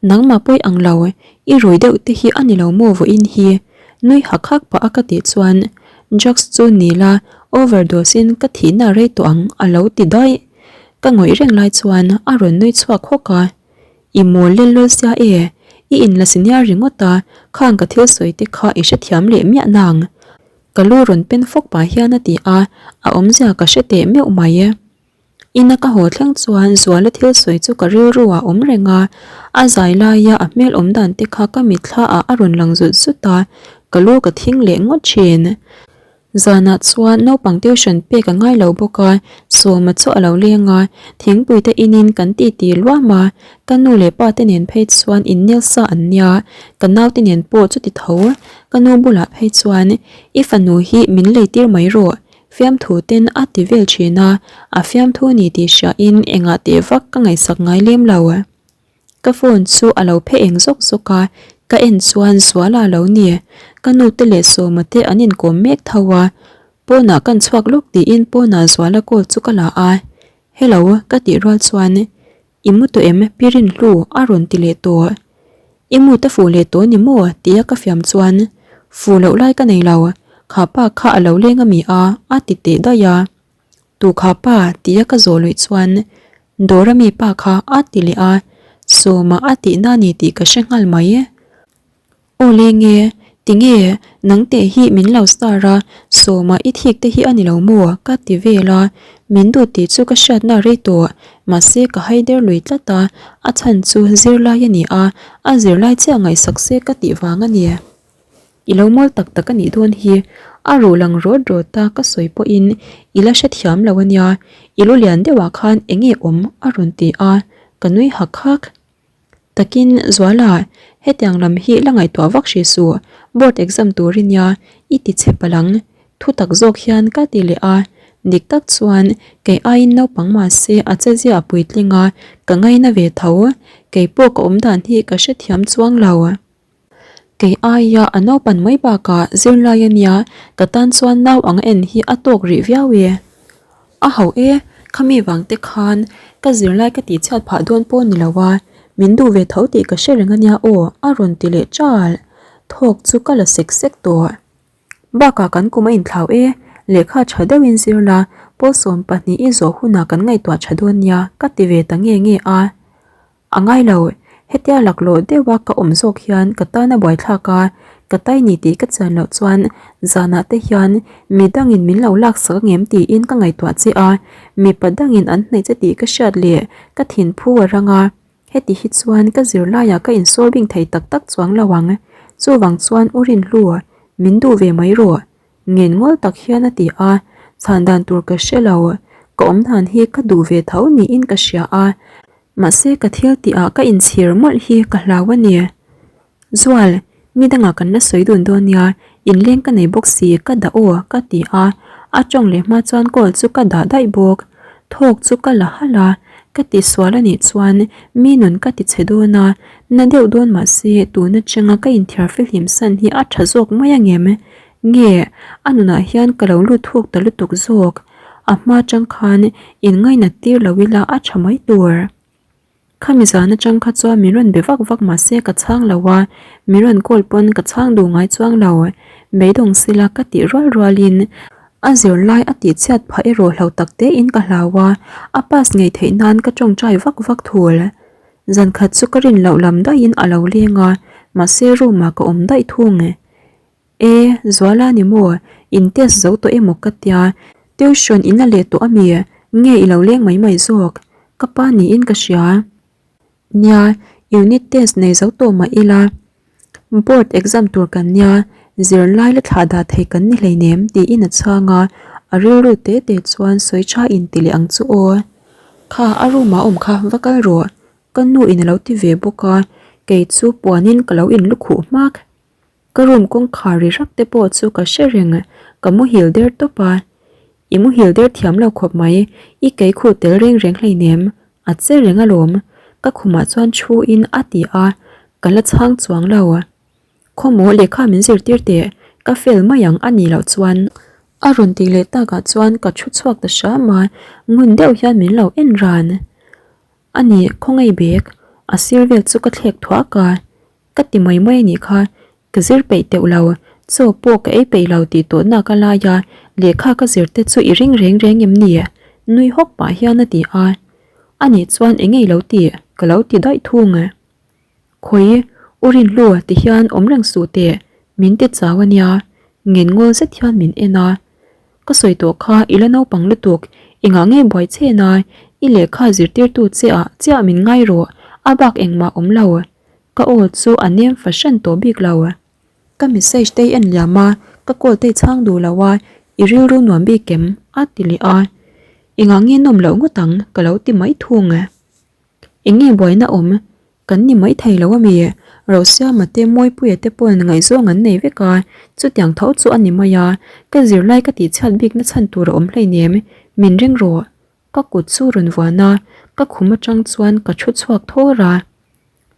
[SPEAKER 1] nangmah pawi ang lo, i rui deuh te hi a ni lo maw vawiin hi? Nui hak hak pah a ka tih chuan drugs chu ni la overdose in ka thihna rei tawh ang a lo ti daih. Ka ngawih reng lai chuan a rawn nui chhuak hawk a, I mawl lel lawl sia e, i inla senior ringawt a, khang ka thil sawi te kha i hrethiam leh miah nang. Ka lu rawn pen fawk pah hian a ti a, a awmzia ka hre teh meuh mai. Ina ka haw thleng chuan Zuala thil sawi chu ka rilru ah awm reng a, a zai laia a hmel awm dan te kha ka mitthla ah a rawn lang zut zut a, ka lu ka thing leh ngawt thin. Zanah chuan naupang tuition pek a ngai lo bawk a, Sawma chu a lo leng a, thingpui te inin kan titi luam a, ka nu leh pa te nen phei chuan innel sa an nia, ka naute nen pawh chuti tho, ka nu bulah phei chuan i fanu hi min lei tir mai rawh, fiamthu ten a ti vel thin a, a fiamthu ni tih hriain engah teh vak ka ngaihsak ngai lem lo. Ka phone chu a lo phe eng zawk zawk a, ka en chuan Zuala a lo ni. Ka nu te leh Sawma te an inkawm mek tho a, pawnah kan chhuak lawk tiin pawnah Zuala call chu ka la a. Hello ka tih rual chuan I mu tawh em Pi Rinhlu a rawn ti leh tawh. I mu ta fuh leh tawh ni maw tia ka fiam chuan Fuh loh lai ka nei lo, kha pa kha a lo leng a mi a a ti teh daih a. Tu kha pa tia ka zawh luih chuan Dawra mi pa kha a ti leh a, Sawma a tihna ni tih ka hre nghal mai. Aw leng e, tinge nang teh hi min lo star a, Sawma i thik te hi a ni lo maw ka ti vel a, min duh tih chu ka hriatna rei tawh, mahse ka hai der lui tlat a, a chhan chu zirlai a ni a, a zirlai chiah ngaihsak se ka tih vang a ni. I lo mawl tak tak a nih dawn hi, a ruh lang rawt rawt a ka sawi pawhin i la hrethiam lo a nia, i lu lian deuhah khan eng nge awm a rawn ti a, ka nui hak hak. Takin Zuala, hetiang lam hi la ngaihtuah vak hrih suh, board exam tur i nia, i ti chhe palh ang, thu tak zawk hian ka ti leh a, dik tak chuan kei aiin naupang mahse a chezia a puitling a, ka ngaina ve tho, keipawh ka awmdan hi ka hrethiam chuang lo. Kei aia a naupan mai bakah zirlai a nia, ka tan chuan nau ang en hi a tawk rih viau e. A ho e, khami vang te khan ka zirlai ka tihchhiat phah dawn pawh ni lo a, min duh ve tho tih ka hre reng a nia aw a rawn ti leh ṭal. Thawk chu ka la sek sek tawh. Bakah kan kum a inthlau e, lehkha ṭha deuhin zir la, pawlsawm pahnih i zawh hunah kan ngaihtuah ṭha dawn nia ka ti ve ta nge nge a. A ngai lo, hetia laklawh deuha ka awm zawk hian ka tan a buaithlak a, ka tai ni tih ka chian loh chuan zanah te hian mi dangin min lo laksak angem tiin ka ngaihtuah che a, mipa dangin an hnaih che tih ka hriat leh ka thinphu a rang a, heti hi chuan ka zirlaiah ka insawr bing thei tak tak chuang lo ang, chuvang chuan u Rinhlu, min duh ve mai rawh, ngen ngawl tak hian a ti a, chhan dan tur ka hre lo, ka awm dan hi ka duh ve tho niin ka hria a, mahse ka thil tih ah ka inchhir mawlh hi ka hlau a ni. Zual, mi dangah kan la sawi dun dawn nia, inleng ka nei bawk si ka dah aw ka ti a, a tawng leh hma chuan call chu ka dah daih bawk, thawk chu ka la halh a, ka tisual a nih chuan mi nun ka ti chhe dawn a, na deuh dawn mahse tun atanga ka inthiar fihlim san hi a tha zawk mai angem? Nge, a nunah hian ka lo lut thuk ta lutuk zawk. A hma atang khan in ngainat tir lo ila a tha mai tur. Khami zan atang kha chuan min rawn be vak vak mahse ka chhang lo a, min rawn call pawn ka chhang duh ngai chuang lo. Beidawng sila ka tih rual rualin a zirlai a tihchhiat phah erawh hlo tak tein ka hlau a, a pass ngei theih nan ka tawngtai vak vak thul. Zan khat chu ka rin loh lam daihin a lo leng a, mahse room ah ka awm daih thung. E, Zuala ni maw? In test zo tawh emaw ka tia, tuition in la leh tawh ami? Nge i lo leng mai mai zawk? Ka pa niin ka hria. Nia, unit test nei zo tawh mah ila, board exam tur kan nia, zirlai la thlah dah thei kan ni hleinem tiin a chhang a, a rilru te te chuan sawi tha in ti leh ang chu aw. Kha a room ah awm kha va kal rawh, ka nu in a lo ti ve bawk a, kei chu puanin ka lo in lukhuh hmak. Ka room kawngkhar ri rak te pawh chu ka hre reng, ka muhil der tawp a. I muhil der thiam lo khawp mai, i kei khuh tel reng reng hleinem, a che reng alawm, ka khumah chuan thu in a ti a, ka la chhang chuang lo. Khawmaw lehkha min zirtir teh, ka fail mai ang a nih loh chuan. A rawn tih leh takah chuan ka thu chhuak ta hram a, ngun deuh hian min lo en ran. A nih, khawngaih bag, a sir vel chu ka thlek thuak a. Ka ti mai mai a nih kha, ka zir peih teuh lo, chaw pawh ka ei peih lo tih tawh nak a lai a, lehkha ka zir te chu i ring reng reng em ni? Nui hawk pah hian a ti a. A nih chuan eng nge i lo tih? Ka lo ti daih thung. Khawi, U Rinhlu ti hian awm reng suh teh, min ti chau a nia, ngen ngawl zet hian min en a. Ka sawi tawh kha i la naupang lutuk, engah nge buai chen a, i lehkha zirtirtu che ah chiah min ngai rawh, a bak engmah awm lo. Ka aw chu a nem fahran tawh bik lo. Ka message te i en liam a, ka call te i chhang duh lo a, I rilru nuam bik em? a ti leh a. Engah nge nawm loh ngawt ang ka lo ti mai thung. Eng nge buaina awm? Kan ni mai thei lo ami? Rosiama te Mawipuia te pawn ngaihzawng an nei vek a, chutiang tho chu a ni mai a, ka zirlai ka tihchhiat bikna chhan tur a awm hleinem, min ring rawh. Ka kut chu rawn vuan a, ka khum atang chuan ka thu chhuak thawr a.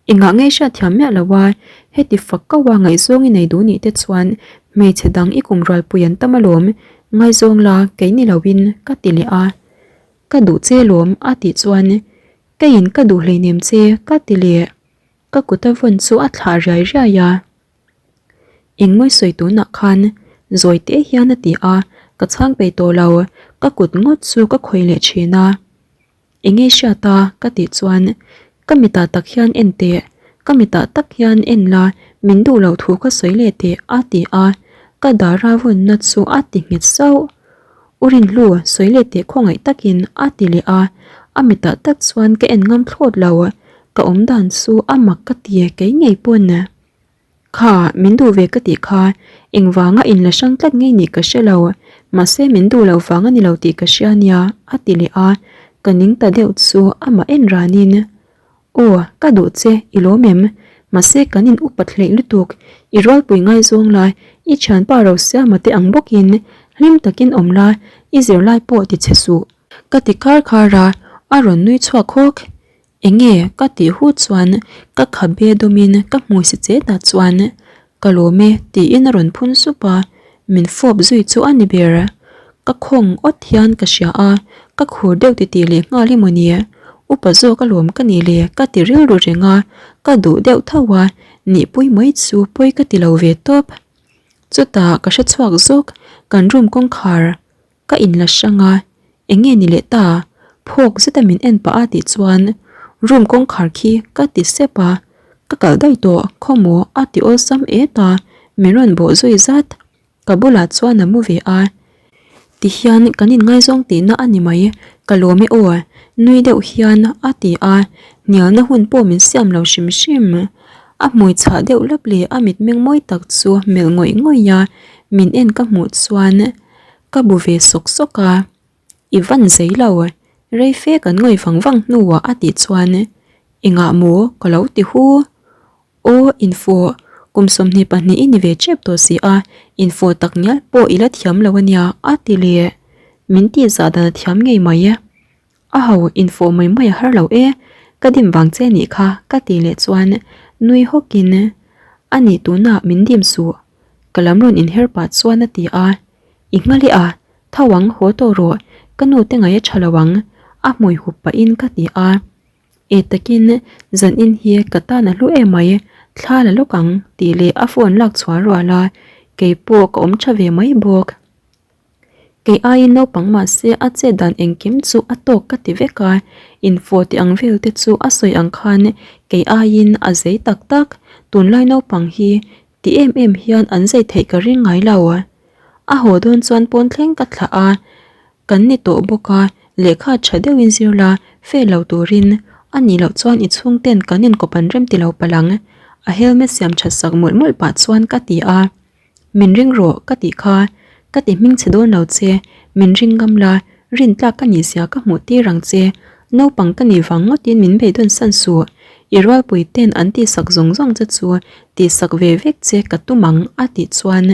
[SPEAKER 1] Engah nge hriat thiam miah lo a, heti fak kau a ngaihzawng i nei duh nih te chuan hmeichhe dang i kum rualpui an tam alawm, ngaizawng la kei ni lo in ka ti leh a. Ka duh che lawm a tih chuan keiin ka duh hleinem che ka ti leh. Ka kut a vawn chu a thlah riai riai a. Engmawi sawi tunah khan zawi teh hian a ti a, ka chhang peih tawh lo, ka kut ngawt chu ka khawih leh thin a. Enge hriat a? ka tih chuan ka mitah tak hian en teh, ka mitah tak hian en la, min duh loh thu ka sawi leh teh a ti a, ka dara vawnna chu a ti nghet sauh. U Rinhlu, sawi leh teh khawngaih takin a ti leh a, a mitah tak chuan ka en ngam thlawt lo, ka awm dan chu a mak ka ti kei ngei pawn. Kha, min duh ve ka tih kha, engvanga in la hrang tlat ngei nih ka hre lo, mahse min duh loh vang a ni lo tih ka hria nia, a ti leh a, ka ning ta deuh chu amah en ranin, Aw, ka duh che, i lawm em? Mahse kan in upat hleih lutuk, i rualpui ngaizawng la, i thianpa Rosiama te ang bawkin hlim takin awm la, i zirlai pawh ti che suh. Ka ti khar khar a, a rawn nui chhuak hawk. Enge ka tih hu chuan ka khabe dawmin ka hmui si che ta chuan ka lawm e tiin a rawn phun sup a, min fawp zui chu a ni ber. Ka khawng awt hian ka hria a, ka khur deuh titih leh nghal emaw ni? Upa zawk alawm ka nih le ka ti rilru reng a, ka duh deuh tho a, nihpui mai chu pawi ka ti lo ve tawp. Chutah ka hre chhuak zawk, kan room kawngkhar Ka inla hrang a, eng nge ni leh ta? Phawk zeta min en pah a tih chuan room kawngkhar khi ka ti sep a, ka kalh daih tawh khawmaw a ti awlsam et a, min rawn bawh zui zat. Ka bulah chuan a mu ve a, tihian kan inngaizawng tihna a ni mai, ka lawm e aw, nui deuh hian a ti a, hnialna hun pawh min siam lo hrim hrim. A hmui chhah deuh lap leh a mitmeng mawi tak chu melh ngawih ngawih a, min en ka hmuh chuan Ka bu ve sawk sawk a, I van zei lo, rei fe kan ngawi vang vang hnuah a tih chuan engah maw ka lo ti hu. Aw infawh, kum 22 i ni ve tep tawh si a, infawh tak ngial pawh i la thiam lo ania a ti leh. Min tih zah dan a thiam ngei mai. A ho infawh mai mai a har lo e, ka dim vang che nih kha ka tih leh chuan nui hawkin a nih tunah min dim suh ka lam rawn inher pah chuan a ti a, I nghal i a, tho ang haw tawh rawh ka nu te ngaih a tha lo ang a hmui hup pahin ka ti a, e takin zan in hi ka tan a hlu em mai thla la lawk ang tih leh a phone lak chhuah rual a, keipawh ka awm tha ve mai bawk. Kei aiin naupang mahse a chet dan engkim chu a tawk ka ti vek a, infawh tih ang vel te chu a sawi ang khan kei aiin a zei tak tak, tunlai naupang hi ti em em hian an zei theih ka ring ngai lo. A haw dawn chuan pawn thleng ka thlah a, kan ni tawh bawk a, lehkha tha deuhin zir la, fail lo turin a nih loh chuan i chhungten kan inkawp an rem ti lo palh ang, a helmet siam that sak mawlh mawlh pah chuan ka ti a. Min ring rawh ka tih kha, ka ti hming che dawn lo che, min ring ngam la, rin tlak ka nih zia ka hmuh tir ang che, naupang ka nih vang ngawtin min beidawn san suh, i rualpui ten an tihsak zawng zawng che chu tihsak ve vek che ka tum ang a tih chuan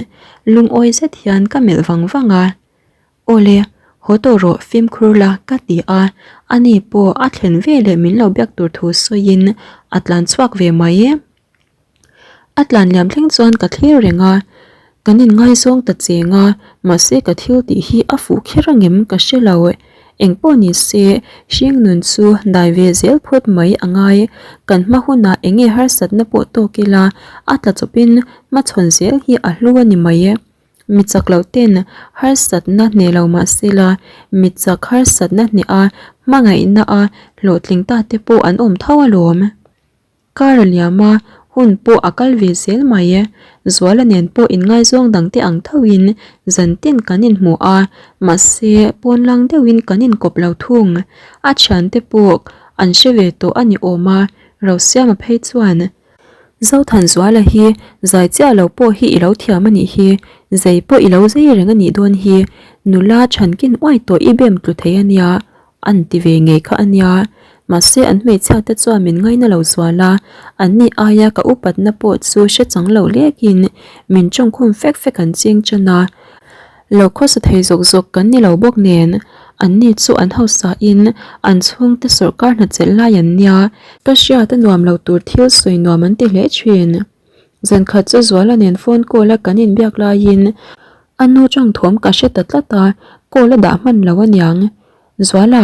[SPEAKER 1] lungawi zet hian ka melh vang vang a. Awle, haw tawh rawh fimkhur la ka ti a, ani pawh a thlen veleh min lo biak tur thu sawiin a tlan chhuak ve mai. A tlan liam thleng chuan ka thlir reng a, kan inngaizawng ta cheng a, mahse ka thil tih hi a fuh kher angem ka hre lo. Engpawh ni se, hring nun chu dai ve zel phawt mai a ngai. Kan hma hunah eng nge harsatna pawh tawk ila, a tla chawpin hmachhawn zel hi a hlu a ni mai. Mi chak loh ten harsatna hneh lo mah sela, mi chak harsatna hneh a, hmangaihna a hlawhtling ta te pawh an awm tho alawm. Kar a liam a, hun pawh a kal ve zel mai e. Zuala nen pawh inngaizawng dang te ang thoin zan tin kan inhmu a, mahse pawnlang deuhin kan inkawp lo thung. A thiante pawh an hre ve tawh a ni awm a, Rosiama phei chuan. Zothanzuala hi zai chiah lo pawh hi i lo thiam a nih hi, zei pawh i lo zei reng a nih dawn hi, nula chhankin uai tawh i bem tlu thei a nia, an ti ve ngei kha a nia. Mahse an hmeichhia te chuan min ngaina lo zual a, an ni aia ka upatna pawh chu hre chang lo lekin min tawngkhum fek fek an ching tan a. Lo khawsa thei zawk zawk kan ni lo bawk nen, an ni chu an hausa in an chhungte sawrkar hna chelh lai an nia, ka hriat a nuam lo tur thil sawi nuam an ti hle thin. Zankhat chu Zuala nen phone call a kan inbiak laiin a nu tang thawm ka hre ta tlat a, call a dah hman lo aniang. Zuala,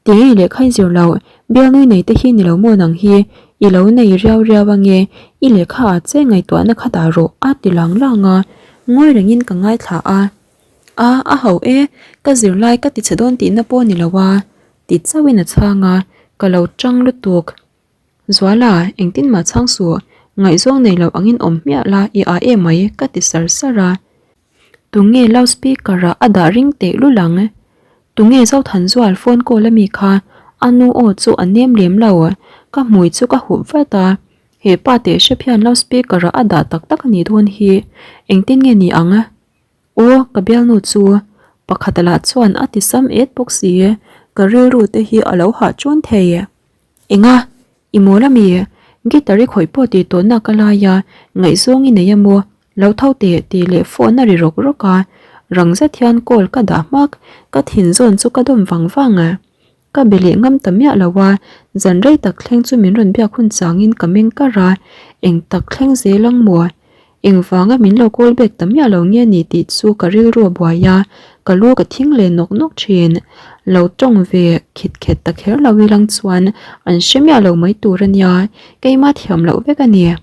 [SPEAKER 1] tinge lehkha i zir loh, bialnui nei te hi ni lo maw nang hi, i lo nei riau riau ange, i lehkha ah che ngaihtuahna kha dah rawh a ti lang lang a, ngawi rengin ka ngaithla a. A, a ho e, ka zirlai ka ti chhe dawn tihna pawh ni lo a, ti chauhin a chhang a, ka lo tang lutuk. Zuala, engtin mah chhang suh, ngaihzawng nei lo angin awm hmiah la, i a em mai, ka ti sar sar a. Tunge loudspeaker ah a dah ring teh lul ang? Tunge Zothanzual phone call ami kha? A nu aw chu a nem lem lo. Ka hmui chu ka hup vat a. He pa teh hrep hian loudspeaker ah a dah tak tak a nih dawn hi. Engtin nge ni ang? Aw, ka bialnu chu. Pakhata lah chuan a ti sam et bawk si. Ka rilru te hi a lo hah ṭun thei. Enga? I mawl ami? Guitar i khawih pawh tih tawhna ka lai a, ngaihzawng i nei a maw? Lo tho teh tih leh phone a ri rawk rawk a, rang zet hian call ka dah hmak, ka thin zawn chu ka dawm vang vang a. Ka be leh ngam ta miah lo a, zan rei tak thleng chu min rawn biak hun changin ka meng kar a, eng tak thleng zel ang maw? Engvanga min lo call back ta miah lo nge ni tih chu ka rilru a buai a, ka lu ka thing leh nawk nawk thin. Lo tawng ve khit khet ta kher lo ilang chuan an hre miah lo mai tur a nia, keimah thiam loh vek a ni.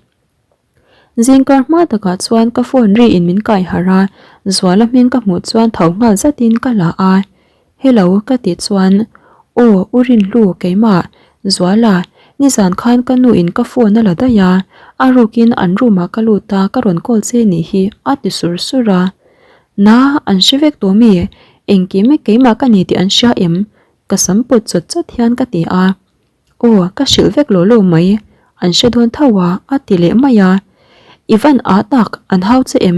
[SPEAKER 1] Zingkar hma takah chuan ka phone ri in min kai harh a, Zuala hming ka hmuh chuan tho nghal zatin ka la a. Hello ka tih chuan Aw U Rinhlu keimah Zuala nizan khan ka nu in ka phone a la daih a, a rukin an room ah ka lut a ka rawn call che nih hi a ti sur sur a. Na an hre vek tawh mi? Engkim keimah ka ni tih an hria em? Ka sam pawt chawt chawt hian ka ti a. Aw, ka hrilh vek lo lo mai, an hre dawn tho a, a ti leh mai a. I van ah tak, an hau che em?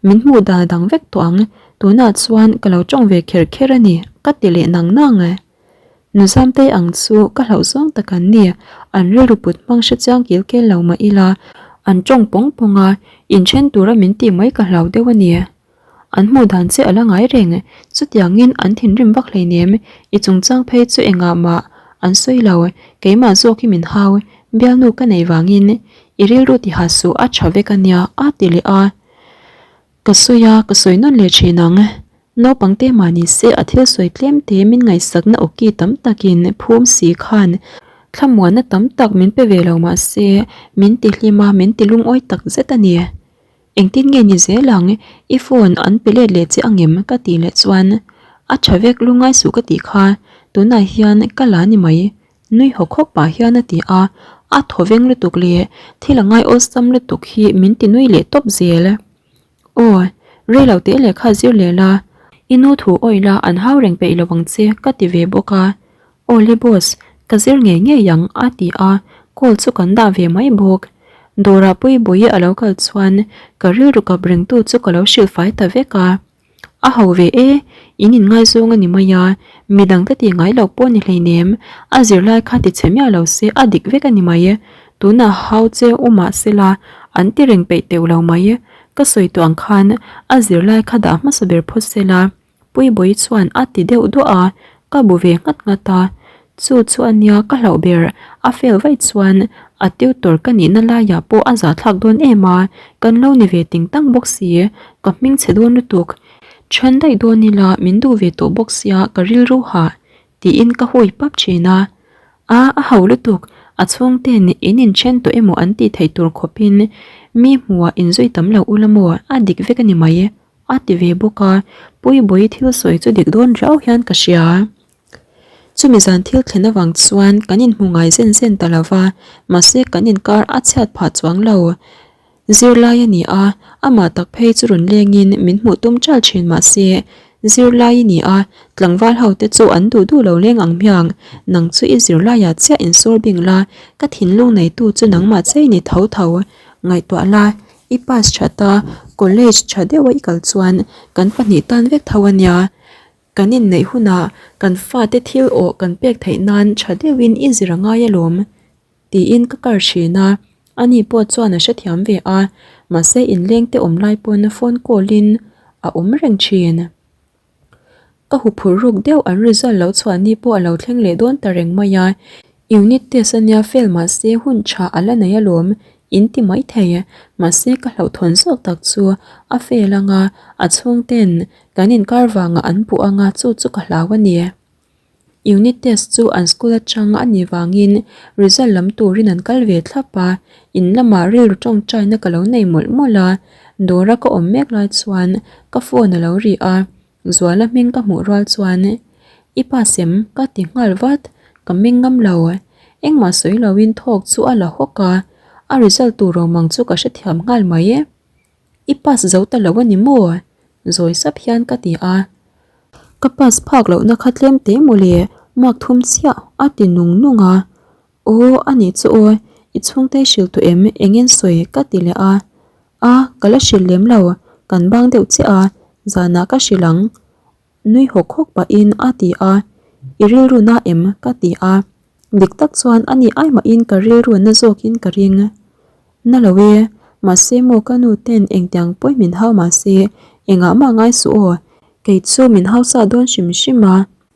[SPEAKER 1] Min hmuh dan a dang vek tawh ang, tunah chuan ka lo tawng ve kher kher a ni, ka ti leh nang nang. Nuzamtei ang chu ka hlauh zawng tak an ni, an rilru put hmang hre chiang kil kel lo mah ila, an tawng pawng pawng a, inthen tura min tih mai ka hlau deuh a ni. An hmuh dan che a la ngai reng, chutiangin an thinrim vak hleinem, i chungchang phei chu engah mah an sawi lo, keimah zawk hi min hau, bialnu ka nei vangin i rilru tiha suh a tha vek a nia a ti leh a. Ka sawi a, ka sawi nawn leh thin ang. Naupang te mah ni se a thil sawi tlem te min ngaihsakna awki tam takin phum si khan thlamuanna tam tak min pe ve lo mah se min ti hlim a, min ti lungawi tak zet a ni. Engtin nge ni zel ang, i phone an pe let leh che angem ka tih leh chuan a tha vek lungai suh ka tih kha tunah hian ka la ni mai nui hawk hawk pah hian a ti a, a thaw veng lutuk leh thil a ngai awlsam lutuk hi min ti nui leh tawp zel. Aw, rei lo teh lehkha zir leh la, i nu thu awih la an hau reng peih lo ang che ka ti ve bawk a. Awle boss, ka zir ngei ngei ang a ti a, call chu kan dah ve mai bawk. Dawrah Puibawi a lo kal chuan ka rilru kap rengtu chu ka lo hrilh fai ta vek a. A ho ve e, in inngaizawng a ni mai a, midang te tih ngai lo pawh ni hleinem, a zirlai kha ti chhe miah lo se a dik vek a ni mai. Tunah hau che u mah sela an ti reng peih teuh lo mai. Ka sawi tawh ang khan a zirlai kha dah hmasa ber phawt sela Puibawi chuan a ti deuh duah a, ka bu ve nghat nghat a. Chu chu a nia ka hlauh ber, a fail vaih chuan a tutor ka nihna laiah pawh a zahthlak dawn em a, kan lo ni ve ting tang bawk si, ka hming chhe dawn lutuk. Then daih dawn ila min duh ve tawh bawk sia ka rilru hah tiin ka hui pap thin a. A, a ho lutuk, a chhungten in inthen tawh emaw an tih theih tur khawpin mi hmuhah inzui tam lo ula maw a dik vek a ni mai. A ti ve bawk a, Puibawi thil sawi chu dik dawn riau hian ka hria. Chumi zan thil thlen avang chuan kan inhmu ngai zen zen ta lo va, mahse kan inkar a chhiat phah chuang lo. Zirlai a ni a, amah tak phei chu rawn lengin min hmuh tum ṭal ṭhin mahse zirlai i ni a, tlangval ho te chu an duh duh lo leng ang hmiang, nang chu i zirlaiah chiah insawr bing la, ka thinlung neitu chu nangmah chei ni tho tho. Ngaihtuah la, i pass that a, college tha deuha i kal chuan kan pahnih tan vek tho a nia. Kan inneih hunah kan fate thil awh kan pek theih nan tha deuhin i zir a ngai alawm tiin ka kar thin a, ani pawh chuan a hrethiam ve a, mahse inleng te awm lai pawn phone call in a awm reng thin. Ka huphurh ruk deuh an result lo chhuah ni pawh a lo thleng leh dawn ta reng mai a, unit test ania fail mahse hun tha a la nei alawm in ti mai thei, mahse ka hlauhthawn zawk tak chu a fail anga a chhungten kan inkar vangah an puh anga chu chu ka hlau a ni. Unit test chu an school atang a nih vangin result lam turin an kal ve thlap a, in lamah rilru tawngtaina ka lo nei mawlh mawlh a, dawra ka awm mek lai chuan ka phone a lo ri a, Zuala hming ka hmuh rual chuan I pa sem ka ti nghal vat, ka meng ngam lo. Engmah sawi loin thawk chu a la hawk a, a result tur awm ang chu ka hrethiam nghal mai. I pass zo ta lo a ni maw? Zawi sap hian ka ti a. Ka pass phak lohna kha tlem teh mawle, mark thum chiah a ti nung nung a. Aw, a nih chu aw, i chhungte hrilh tawh em engin sawi ka ti leh a. A, ka la hrilh lem lo, kan bang deuh chiah a, zanah ka hrilh ang. Nui hawk hawk pahin a ti a, I rilru na em? ka ti a. Dik tak chuan ani ai mahin ka rilru na zawkin ka ring. Na lo e, mahse maw ka nu ten engtiang pawi min hau mahse engah mah ngai suh aw, kei chu min hausa dawn hrim hrim a,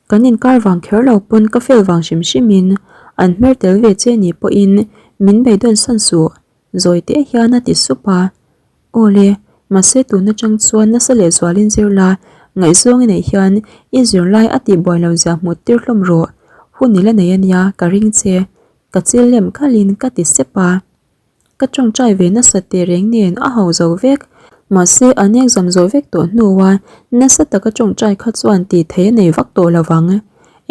[SPEAKER 1] kan inkar vang kher lo pawn ka fel vang hrim hrim in an hmer tel ve che ni pawhin min beidawn san suh, zawi teh hian a ti sup a. Aw le, mahse tun atang chuan nasa leh zualin zir la, ngaihzawng i neih hian i zirlai a tihbuai lo zia hmut tir hlawm rawh, hun i la nei ania ka ring che, ka chil lem khalhin ka ti sep a. Ka tawngtai ve nasa teh reng nen a hau zo vek, mahse an exam zawh vek tawh hnua nasa taka tawngtai kha chuan tih theih a nei vak tawh lo vang.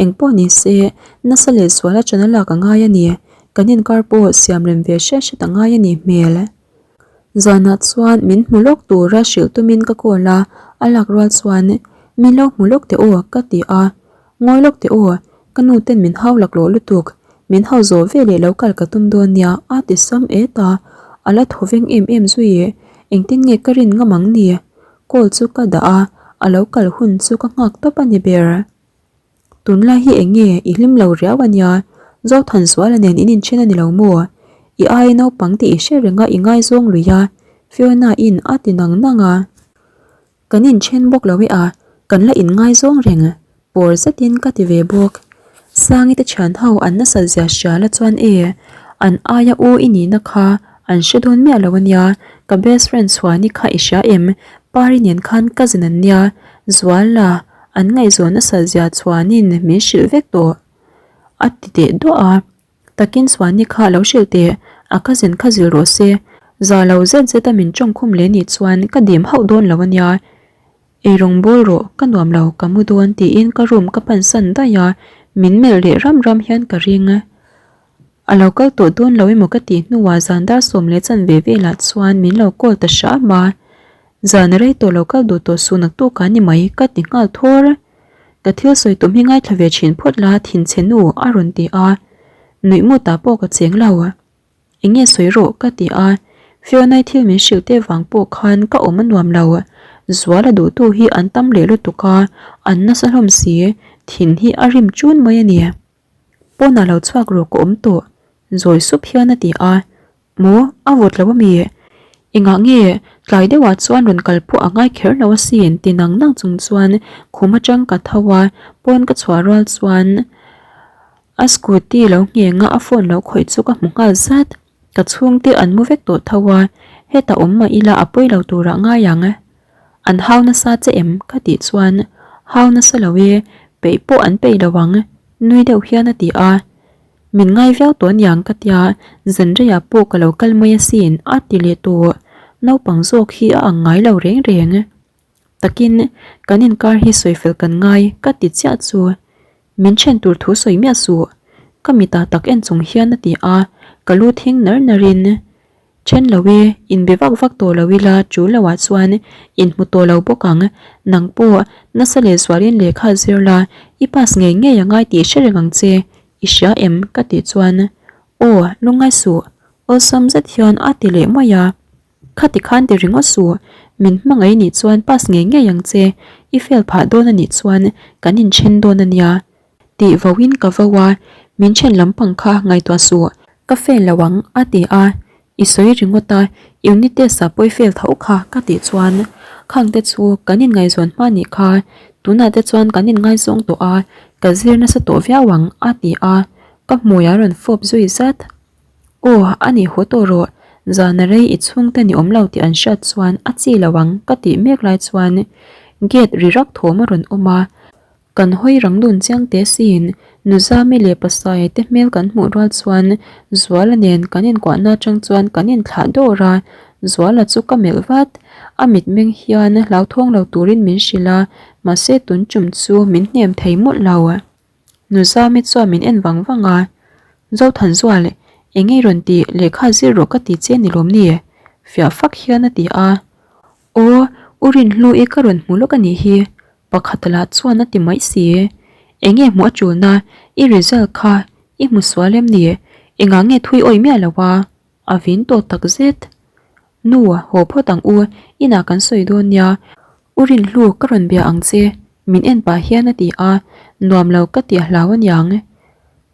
[SPEAKER 1] Engpawh ni se, nasa leh zuala chana lak a ngai a ni, kan inkar pawh siam rem ve hret hret a ngai a nih hmel. Zanah chuan min hmu lawk tura hrilh tumin ka call a, a lak rual chuan min lo hmu lawk teh aw ka ti a, Ngawi lawk teh aw, ka nu ten min hau laklawh lutuk, min hau zawh ve leh lo kal ka tum dawn nia a ti sam et a, a la thaw veng em em zui e, engtin nge ka rin ngam ang ni? Call chu ka dah a, a lo kal hun chu ka nghak tawp a ni ber. Tunlai hi eng nge i hlim lo riau a nia, Zothanzuala nen in inthen a ni lo maw? I ai naupang tih i hre reng a i ngaizawng lui a, Fiona in a ti nang nang a. Kan inthen bawk lo e a, kan la inngaizawng reng, pawr zetin ka ti ve bawk. Sangi te thian ho an nasat zia hria la chuan e, an aia u i nihna kha an hre dawn miah lo a nia, ka best friend chhuani kha i hria em, Pari nen khan cousin an nia, Zuala an ngaihzawn nasat zia chhuanin min hrilh vek tawh a ti teh duah a. Takin Suani kha lo hrilh teh, a cousin kha zil rawh se. Za lo zet zet a min tawngkhum leh nih chuan ka dim hauh dawn lo ania. Ei rawng bawl rawh, ka nuam lo, ka mu dawn tiin ka room ka pan san daih a, min melh leh ram ram hian ka ring. A lo kal tawh dawn lo emaw ka tih hnuah zan dar 10 chanve velah chuan min lo call ta hram a. Zan rei tawh lo kal duh tawh suh naktuk a ni mai ka ti nghal thawr. Ka thil sawi tum hi ngaithla ve thin phawt la thinchhe nu a rawn ti a, nuih mutah pawh ka cheng lo. Eng nge sawi rawh ka ti a, Fiona-i thil min hrilh te vang pawh khan ka awm a nuam lo. Zuala duhtu hi an tam leh lutuk a, an nasa hlawm si, thin hi a rim chun mai a ni. Pawnah lo chhuak rawh ka awm tawh, zawi sup hian a ti a, Maw? A vawt lo ami? Engah nge tlai deuhah chuan rawn kal pawh a ngai kher lo asin ti nang nang chung chuan khum atang ka tho a, pawn ka chhuah rual chuan a scooty lo ngheng a a phone lo khawih chu ka hmu nghal zat. Ka chhungte an mu vek tawh tho a, hetah awm mah ila a pawi lo turah ngai ang. An hau nasa che em? ka tih chuan hau nasa lo e, peih pawh an peih lo ang nui deuh hian a ti a. Min ngai viau tawh aniang ka tia, zanreiah pawh ka lo kal mai asin a ti leh tawh. Naupang zawk hi a ang ngai lo reng reng. Takin kan inkar hi sawifel kan ngai ka ti chiah chu. Min then tur thu sawi miah suh. Ka mitah tak en chung hian a ti a, ka lu thing nar nar in. Then lo e, inbe vak vak tawh lo ila tul lo ah chuan inhmu tawh lo bawk ang, nang pawh nasa leh zualin lehkha zir la, i pass ngei ngei a ngai tih hre reng ang che, i hria em? ka tih chuan Aw, lungngai suh. Awlsam zet hian a ti leh mai a. Khati khan ti ringawt suh, min hmangaih nih chuan pass ngei ngei ang che, i fail phah dawn a nih chuan kan inthen dawn a nia. Tih vauin ka vo a, min then lampang kha ngaihtuah suh, ka fail lo ang a ti a, i sawi ringawt a, unit test ah pawh i fail tho kha ka tih chuan khang te chu kan inngaihzawn hma nih kha, tunah te chuan kan inngaizawng tawh a, ka zir nasa tawh viau ang a ti a, ka hmui a rawn fawp zui zat. Aw, a nih haw tawh rawh, zana rei i chhungte ni awm lo tih an hriat chuan a chi lo ang ka tih mek lai chuan gate ri rak thawm a rawn awm a, kan hawi rang dun chiang teh siin Nuzami leh Pasaia te hmel kan hmuh rual chuan Zuala nen kan inkuahna atang chuan kan inthlah dawr a, Zuala chu ka melh vat, a mitmeng hian hlauthawng lo turin min hrilh a, mahse tun tum chu min hnem thei mawlh lo. Nuzami chuan min en vang vang a, Zothanzual, eng nge i rawn tih? Lehkha zir rawh ka ti che ni lawm ni? Fiah fak hian a ti a. Aw, U Rinhlu-i ka rawn hmu lawk a nih hi, pakhat lah chuan a ti mai si. Eng nge hmuh a tulna? I result kha i hmu sual em ni? Engah nge thui awih miah lo a? A vin tawh tak zet. Nu, haw phawt ang u, inah kan sawi dawn nia. U Rinhlu, ka rawn bia ang che, min en pah hian a ti a, nuam lo ka ti a hlau aniang.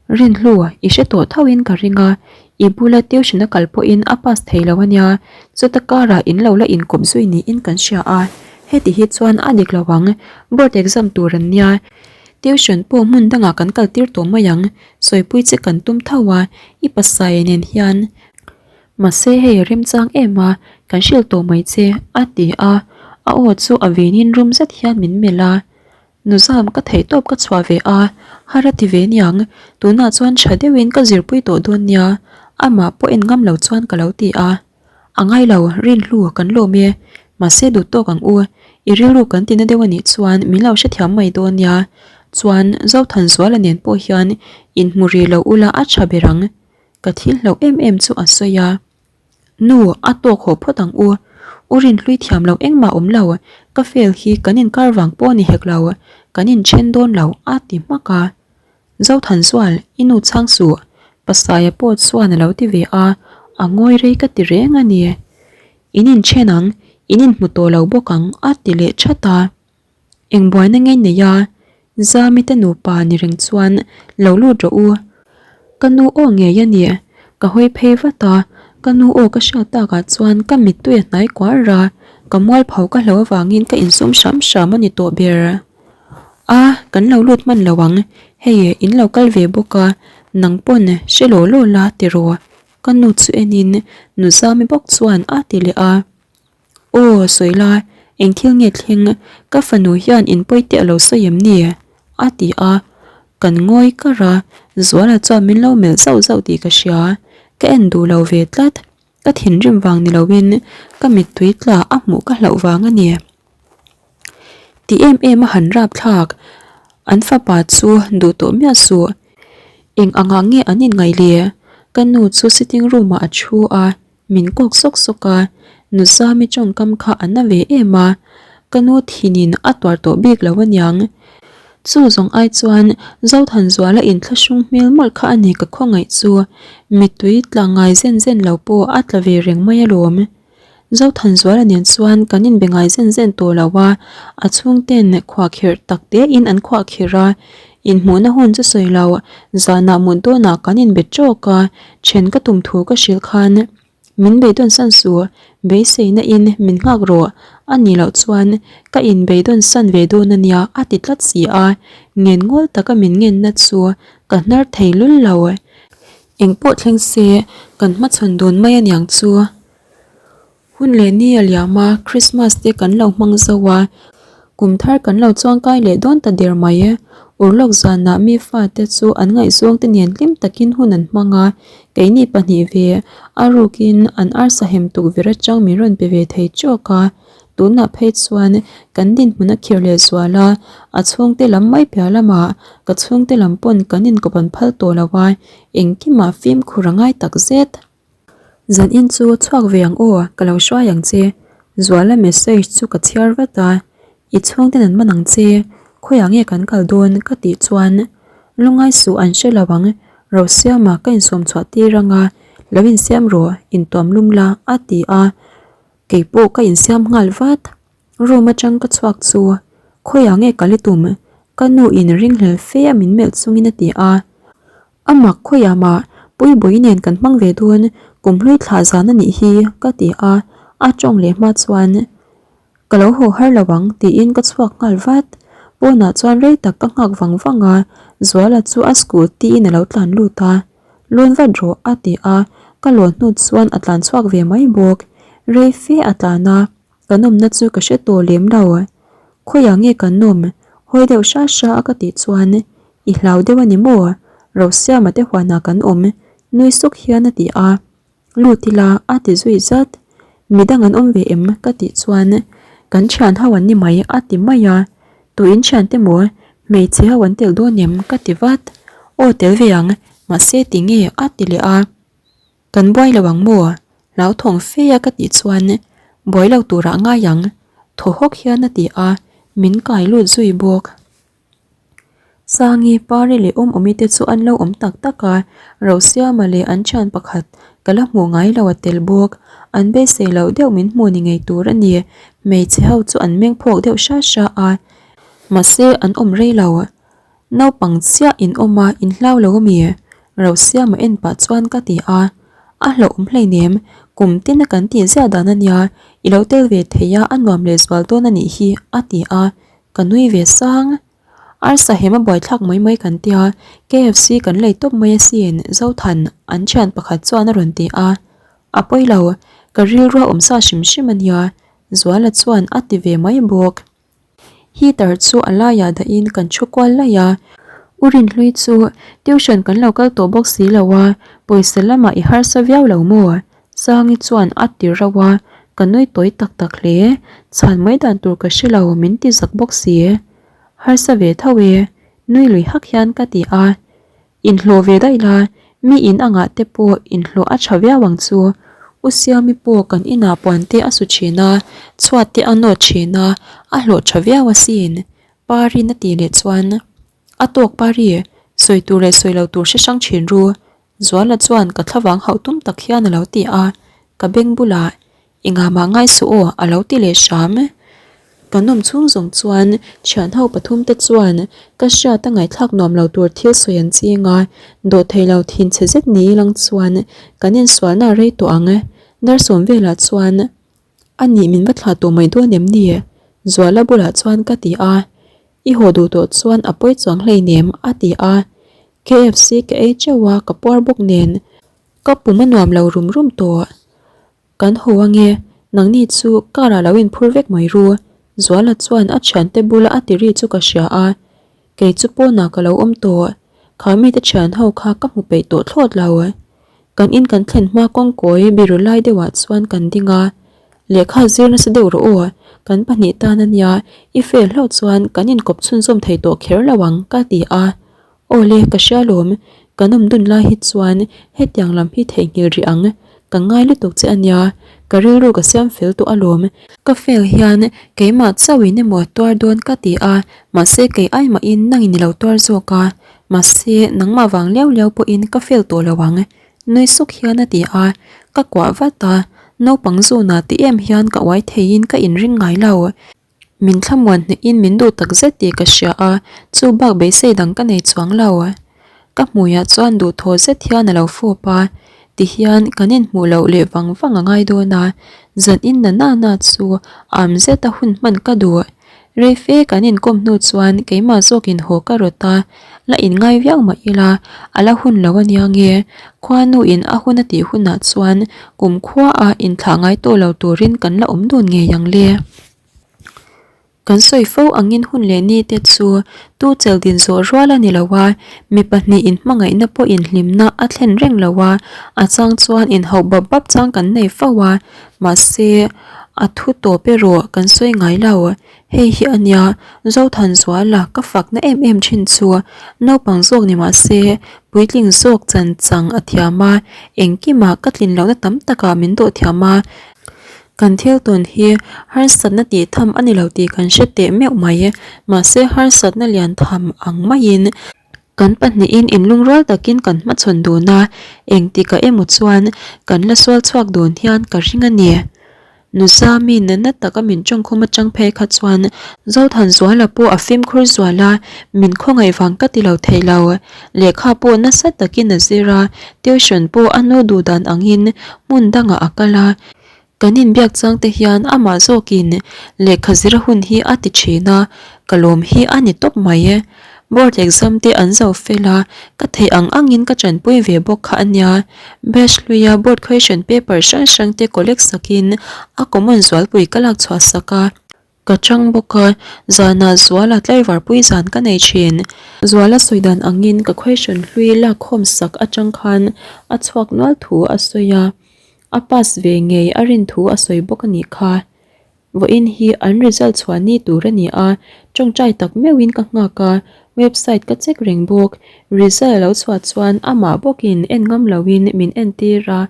[SPEAKER 1] Rinhlu, i hre tawh thoin ka ring a, i bula tuition a kal pawhin a pass thei lo ania, chuta karah in lo la inkawp zui niin kan hria a, heti hi chuan a dik lo ang, board exam tur an nia, tuition pawh hmun dangah kan kal tir tawh mai ang, sawipui che kan tum tho a, i pasai nen hian. Mahse hei remchang em a, kan hrilh tawh mai che, a ti a, a aw chu a venin rum zet hian min melh a. Nuzam ka theihtawp ka chhuah ve a, har a ti ve niang, tunah chuan tha deuhin ka zirpui tawh dawn nia, amah pawh en ngam lo chuan ka lo ti a. A ngai lo, Rinhlu kan lawm e, mahse duh tawk ang u, i rilru kan tina deuh a nih chuan min lo hrethiam mai dawn nia, chuan Zothanzuala nen pawh hian inhmu rih lo ula a tha ber ang, ka thil hlauh em em chu a sawi a. Nu, a tawk haw phawt ang u. U Rinhlui thiam lo engmah awm lo, ka fail hi kan inkar vang pawh a ni hek lo, kan inthen dawn lo a ti hmak a. Zothanzual, i nu chhang suh, Pasaia pawh chuan a lo ti ve a, a ngawi rei ka ti reng a ni. In inthen ang, in inhmu tawh lo bawk ang a ti leh that a. Eng buaina ngei nei a, Zami te nupa ni reng chuan lo lut rawh u. Ka nu aw ngei a ni, ka hawi phei vat a, ka nu aw ka hriat takah chuan ka mittui a hnai kuar a, ka mualpho ka hlo avangin ka insum hram hram a ni tawh ber. A, kan lo lut hman lo ang, hei in lo kal ve bawk a, nang pawn hre law law la tiraw? Ka nu chu enin nu Zami bawk chuan a ti leh a. Aw, sawi la, eng thil nge thleng, ka fanu hian in pawi te a lo sawi em ni? a ti a, kan ngawi kar a, Zuala chuan min lo melh zauh zauh tih ka hria, ka en duh lo ve tlat, ka thinrim vang ni loin ka mittui tla a hmuh ka hlauh vang a ni. Ti em em a han rap thlak, an fapa chu duh tawh miah suh, eng angah nge an inngaih le? Ka nu chu sitting room ah a thu a. Min kawk sawk sawk a, Nuzami tawngkam kha a na ve em a, ka nu thinin a tuar tawh bik lo aniang. Chu zawng ai chuan Zothanzuala inthlahrung hmel mawlh kha a ni ka khawngaih chu, mittui tla ngai zen zen lo pawh a tla ve reng mai alawm. Zothanzuala nen chuan kan inbe ngai zen zen tawh lo a, a chhungten khuahkhirh tak tein an khuahkhirh a, Inhmuhna hun chu sawi lo, zanah mut dawnah kan inbe tawk a, then ka tum thu ka hrilh khan min beidawn san suh, beiseina in min nghak rawh, a nih loh chuan ka inbeidawn san ve dawn a nia a ti tlat si a, ngen ngawl taka min ngenna chu ka hnar thei lul lo. Engpawh thleng se kan hmachhawn dawn mai aniang chu. Hun leh ni a liam a, Christmas te kan lo hmang zo a, kum thar kan lo chuangkai leh dawn ta der mai e. Urlawk zanah mi fate chu an ngaihzawng te nen hlim takin hun an hmang a, keini pahnih ve a rukin an arsa hem tukverh atang min rawn pe ve thei tawk a. Tunah phei chuan kan dinhmun a khirh leh zual a, a chhungte lam mai piah lamah ka chhungte lam pawn kan inkawp an phal tawh lo a, engkimah fimkhur a ngai takzet. Zan in chu chhuak ve ang aw, ka lo hruai ang che. Zuala message chu ka chhiar vat a, I chhungten an man ang che, khawiah nge kan kal dawn ka tih chuan lungai suh an hre lo ang, Rosiama ka insawm chhuah tir ang a, Lo insiam rawh, intuam lum la, a ti a. Keipawh ka insiam nghal vat. Room atang ka chhuak chu, Khawiah nge ka li tum? Ka nu in ringhlel fe a min melh chungin a ti a. A mak khawiah mah Puibawi nen kan hmang ve dawn, kumhlui thlah zan a nih hi, ka ti a. A tawng leh hma chuan, Ka lo haw har lo ang, tiin ka chhuak nghal vat. Pawnah chuan rei tak ka nghak vang vang a, Zuala chu a scooty in a lo tlan lut a. Lawn vat rawh, a ti a, ka lawn hnu chuan a tlan chhuak ve mai bawk. Rei fe a tlan a, kan awmna chu ka hre tawh lem lo. Khawiah nge kan awm? Hawi deuh hra hra a ka tih chuan, I hlau deuh a ni maw? Rosiama te huanah kan awm, nui suk hian a ti a. Lut ila a ti zui zat. Midang an awm ve em? Ka tih chuan kan thian ho an ni mai a ti mai a. Tu in thian te maw? Hmeichhe ho an tel dawn em? Ka ti vat. Aw tel ve ang, mahse ti nge? A ti leh a. Kan buai lo ang maw? Hlauthawng fe a ka tih chuan buai lo turah ngai ang, thaw hawk hian a ti a, min kai lut zui bawk. Sangi, Pari leh Awmawmi te chu an lo awm tak tak a, Rosiama leh an thian pakhat ka la hmuh ngai lo a tel bawk. An beisei loh deuh min hmuh ni ngei tur a ni. Hmeichhe ho chu an meng phawk deuh hra hra a, mahse an awm rei lo. Naupang chiah in awm a, in hlau lo a mi? Rosiama en pah chuan ka ti a. A hlauhawm hleinem, kum tina kan tih ziah dan a nia, i lo tel ve thei a, a nuam lehzual dawn a nih hi, a ti a. Ka nui ve sang. Arsa hem a buaithlak mai mai kan tia, KFC kan lei tawp mai asin, Zothan, an thian pakhat chuan a rawn ti a. A pawi lo, ka rilru a awm sa hrim hrim a nia, Zuala chuan a ti ve mai bawk. Heater chu a laiah dahin kan thu kual laih a, U Rinhlui chu tuition kan lo kal tawh bawk si lo a, pawisa lamah i harsa viau lo maw? Sangi chuan a ti rauh a, ka nui tawi tak tak hle. Chhan mai dan tur ka hre lo, min ti zak bawk si. Harsa ve tho e, nui lui hak hian ka ti a. Inhlawh ve daih la, mi in angah te pawh inhlawh a tha viau ang chu. U Siami pawh kan inah puan te a su thin a, chhuat te a nawt thin a, a hlawh tha viau asin. Parin a tih leh chuan, A tawk Pari, sawi tur leh sawi lo tur hre hrang thin ru, Zuala chuan ka thlavang hauh tum tak hian a lo ti a, ka beng bulah, I ngamah ngai suh aw a lo ti leh hram. Ka nawm chhung zawng chuan thianho pathum te chuan ka hriat a ngaihthlak nuam lo tur thil sawi an ching a, dawhthei lo thin chhe zet ni ilang chuan kan insualna a rei tawh ang. Dar sawm velah chuan a nih min va thlah tawh mai dawn em ni? Zuala bulah chuan ka ti a, I haw duh tawh chuan a pawi chuang hleinem a ti a, KFC ka ei teuh a ka puar bawk nen ka pum a nuam lo rum rum tawh. Kan haw ange, nangni chu car ah lo inphur vek mai ru Zuala chuan a thiante bula a ti ri chu ka hria a, kei chu pawnah ka lo awm tawh, kha mite thian ho kha ka hmu peih tawh thlawt lo. Kan in kan thlen hma kawngkawi biru lai deuhah chuan kan ding a, Lehkha zir nasa deuh rawh aw, kan pahnih tan a nia, i fail hlauh chuan kan inkawp chhunzawm thei tawh kher lo ang, ka ti a. Aw le, ka hria lawm, kan awm dun lai hi chuan hetiang lam hi theihnghilh rih ang, ka ngai lutuk che a nia, ka rilru ka siam fel tawh alawm. Ka fail hian keimah chauhin emaw tuar dawn ka ti a, mahse kei ai mahin nangin i lo tuar zawk a, mahse nangmah vang liau liau pawhin ka fail tawh lo ang, Nui suk hian a ti a, ka kuah vat a, naupang zunah ti em hian ka uai theiin ka inring ngai lo. Min thlamuan hnehin min duh tak zet tih ka hria a, chu bak beisei dang ka nei chuang lo. Ka hmuiah chuan duhthaw zet hian a lo fawp a, tihian kan inhmuh loh leh vang vang a ngai dawn a, zan in na na na chu am zeta hun hman ka duh. Rei fe kan inkawm hnu chuan keimah zawkin haw ka rawt a, la inngai viau mah ila, a la hun lo ania nge? Khuanu in a hun a tih hunah chuan kum khuaah inthlah ngai tawh lo turin kan la awm dun ngei ang le. Kan sawi fo angin hun leh ni te chu tu chel din zawh rual a ni lo a, mi pahnih inhmangaihna pawh inhlimna a thlen reng lo a, a chang chuan inhauh bap bap chang kan nei fo a, Mahse, a thu tawp erawh kan sawi ngai lo. Hei hi a nia, Zothanzuala ka fakna em em thin chu naupang zawk ni mah se, puitling zawk chan chang a thiam a, engkimah ka tlin lohna tam takah min dawh thiam a. Kan thil tawn hi harsatna tih tham a ni lo tih kan hre teh meuh mai. Mahse, harsatna lian tham ang maiin. Kan pahnihin inlungrual takin kan hmachhawn dun a, engtikah emaw chuan kan la sual chhuak dun hian ka ring a ni. Nuzami nana taka min tawngkhum atang phei kha chuan Zothanzuala pawh a fimkhur zual a, min khawngaih vang ka ti lo thei lo. Lehkha pawh nasa takin a zir a, tuition pawh a nu duh dan angin hmun dangah a kal a. Kan inbiak chang te hian amah zawkin lehkha zir hun hi a ti thin a, ka lawm hi a ni tawp mai. Board exam te an zo fel a, ka theih ang angin ka tanpui ve bawk kha a nia. Batch hluia board question paper hrang hrang te collect sakin a common zualpui ka lak chhuah sak a. Ka chang bawk a, zanah Zuala tlaivarpui zan ka nei thin. Zuala sawi dan angin ka question hlui lak khawm sak atang khan a chhuak nual thu a sawi a, a pass ve ngei a rin thu a sawi bawk a nih kha. Vawiin hi an result chhuah ni tur a ni a, tawngtai tak meuhin ka nghak a, website ka check reng bawk. Result a lo chhuah chuan amah bawkin en ngam loin min entir a,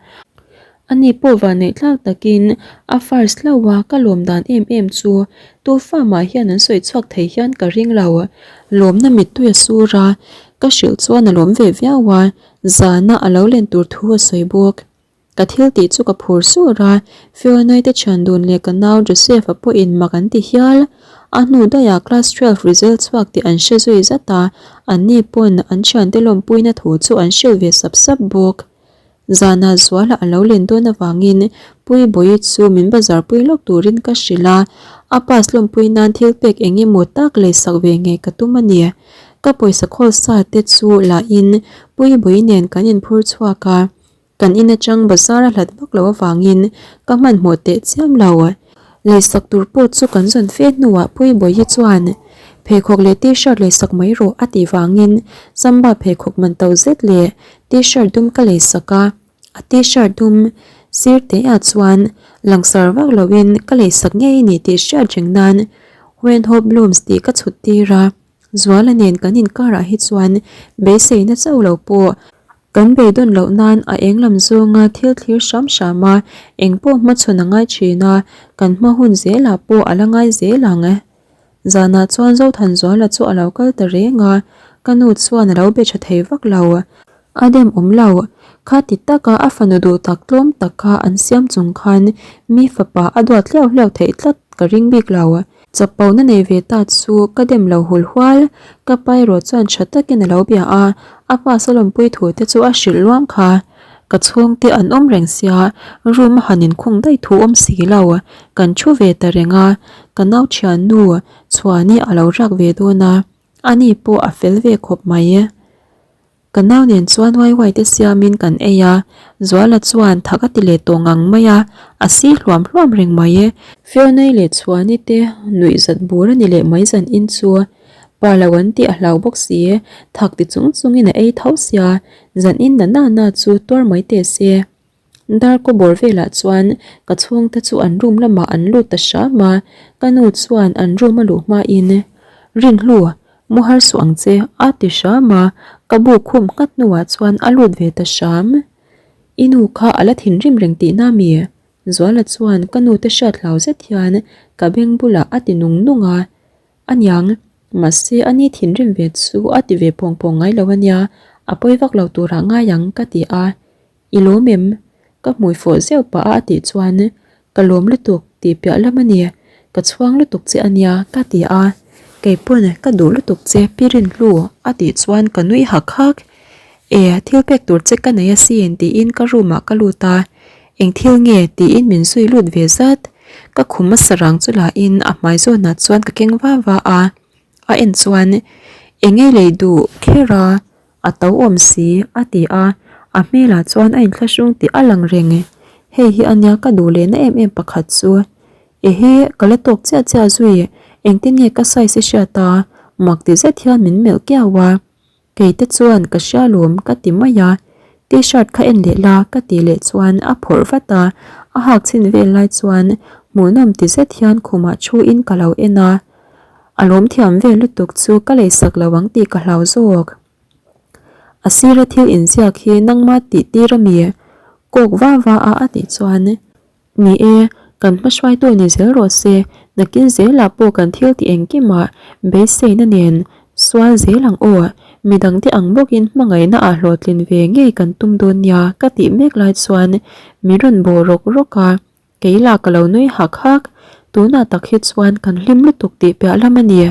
[SPEAKER 1] ani pawh vanneih tlak takin a first hlauh a, ka lawm dan em em chu tu fa mah hian an sawi chhuak thei hian ka ring lo. Lawmna mittui a sur a, ka hrilh chuan a lawm ve viau a, zana a lo len tur thu a sawi bawk. Ka thil tih chu ka phur sur a, Fiona-i te thian dun leh ka nau Joseph-a pawhin mak an ti hial. A hnu daihah class 12 result chhuak tih an hre zui zat a, anni pawn an thiante lawmpuina thu chu an hrilh ve sap sap bawk. Zanah Zuala a lo len dawn avangin Puibawi chu min bazar pui lawk turin ka hrilh a, a pass lawmpui nan thil pek eng emaw tak leisak ve ngei ka tum a ni. Ka pawisa khawl sa te chu lahin Puibawi nen kan inphur chhuak a. Kan in atang bazar a hlat vak loh avangin ka hmanhmawh teh chiam lo. Leisak tur pawh chu kan zawn fe hnuah Puibawihi chuan pheikhawk leh t-shirt leisak mai rawh a tih vangin Samba pheikhawk man to zet leh t-shirt dum ka leisak a, a t-shirt dum sir teh ah chuan langsar vak loin ka leisak ngei a ni tih hriat reng nan When Hope Blooms tih ka chhut tir a. Zuala nen kan inkarah hi chuan beiseina chauh lo pawh kan beidawn loh nan a eng lam zawnga thil thlir hram hram a, eng pawh hmachhawn a ngai thin a, kan hma hun zelah pawh a la ngai zel ang. Zanah chuan Zothanzuala chu a lo kal ta reng a, ka nu chuan a lo be tha thei vak lo. A dem awm lo, kha ti taka a fanu duh tak tlawm tak kha an siam chung khan mi fapa a duat hliau hliau theih tlat ka ring bik lo. Chapona nei ve ta chu ka dem lo hul hual, ka pa erawh chuan tha takin a lo bia a, a pa Salawmpui thu te chu a hrilh luam kha. Ka chhungte an awm reng sia, room a han inkhung daih thu awm si lo, kan thu ve ta reng a, ka nau thiannu Chhuani a lo rak ve dawn a, ani pawh a fel ve khawp mai. Ka nau nen chuan wai wai te siamin kan ei a, Zuala chuan thak a ti leh tawh ngang mai a, a si hluam hluam reng mai e. Fiona-i leh Chhuani te nuih zat bur a ni leh mai zan in chu. Pa lo an tih a hlau bawk si, thak ti chung chungin a ei tho sia, zan in na na na chu tuar mai teh se. Darkaw bawr velah chuan ka chhungte chu an room lamah an lut ta hram a, ka nu chuan an room a luh hmain, Rinhlu, mu har suh ang che, a ti hram a, ka bu khum nghat hnuah chuan a lut ve ta hram. I nu kha a la thinrim reng tihna mi? Zuala chuan ka nu te hriat hlau zet hian ka beng bulah a ti nung nung a, Aniang, mahse a ni thinrim ve chu a ti ve phawng phawng ngai lo ania, a pawi vak lo turah ngai ang ka ti a, I lawm em? Ka hmui fawh zeuh pah a a tih chuan Ka lawm lutuk tih piah lam a ni, ka chhuang lutuk che a nia ka ti a, Keipawn ka duh lutuk che Pi Rinhlu a tih chuan ka nui hak hak. E, thil pek tur che ka nei asin tiin ka room ah ka lut a, Eng thil nge? tiin min zui lut ve zat. Ka khum hmasa rang chu la in a hmai zawnah chuan ka keng va va a, a en chuan Eng nge lei duh kher a? A to awm si, a ti a, a hmelah chuan a inthlahrung tih a lang reng. Hei hi a nia ka duh lehna em em pakhat chu. Ehe, ka la tawk chiah chiah zui, engtin nge ka size i hriat a? Mak ti zet hian min melh kiau a. Kei te chuan ka hria lawm ka ti mai a, T-shirt kha en leh la ka tih leh chuan a phawrh vat a, a hak chhin vel lai chuan hmuhnawm ti zet hian khumah thu in ka lo en a. A lawm thiam vel lutuk chu ka leisak lo ang tih ka hlau zawk. A sira thil inziak hi nangma tih tir a mi? Kawk va va a a tih chuan, Ni e, kan hmahruaitu ni zel rawh se, nakin zelah pawh kan thil tih engkimah beiseina nen. Sual zel ang aw, midangte ang bawkin hmangaihna ah hlawhtlin ve ngei kan tum dawn nia ka tih mek lai chuan min rawn bawh rawk rawk a, kei lah ka lo nui hak hak, tunah tak hi chuan kan hlim lutuk tih piah lam a ni.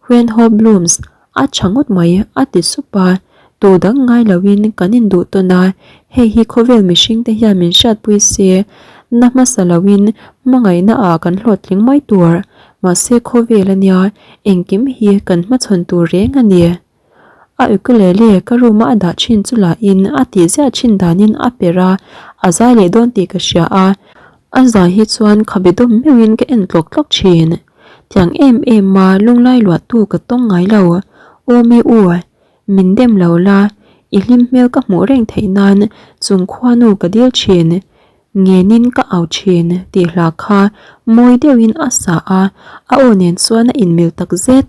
[SPEAKER 1] When Hope Blooms, a tha ngawt mai, a ti sup a. Tu dang ngai loin kan induh tawn a, hei hi khawvel mihring te hian min hriatpui se, na hmasa loin hmangaihna ah kan hlawhtling mai tur. Mahse khawvel a nia, engkim hi kan hmachhawn tur reng a ni. A ukulele ka room a a dah thin chu lahin a tih ziah thin danin a perh a, a zai leh dawn tih ka hria a. A zai hi chuan khabe dawm meuhin ka en tlawk tlawk thin. Tiang em em a lunglai luahtu ka tawng ngai lo. Aw mi u, min dem lo la, i hlim hmel ka hmuh reng theih nan chung khuanu ka dil thin, ngenin ka au thin tih hla kha mawi deuhin a sa a, a aw nen chuan a inmil tak zet.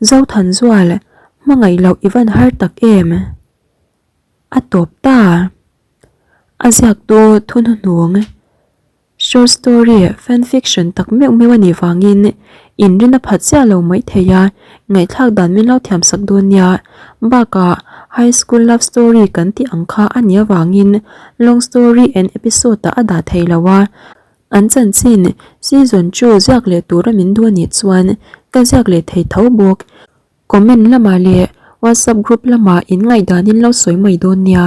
[SPEAKER 1] Zothanzual, hmangaih loh i van har tak em? A tawp ta. A ziaktu thuhnuhnung. Short story, fan fiction tak meuh meuh a nih vangin inrin a phat chiah lo mai thei a, ngaihthlak dan min lo thiam sak dawn nia. Bakah high school love story kan tih ang kha a nih avangin long story and episode ah a dah thei lo a. An chanchin season chu ziak leh tura min duh a nih chuan ka ziak leh thei tho bawk. Comment lamah leh WhatsApp group lamah in ngaihdanin lo sawi mai dawn nia.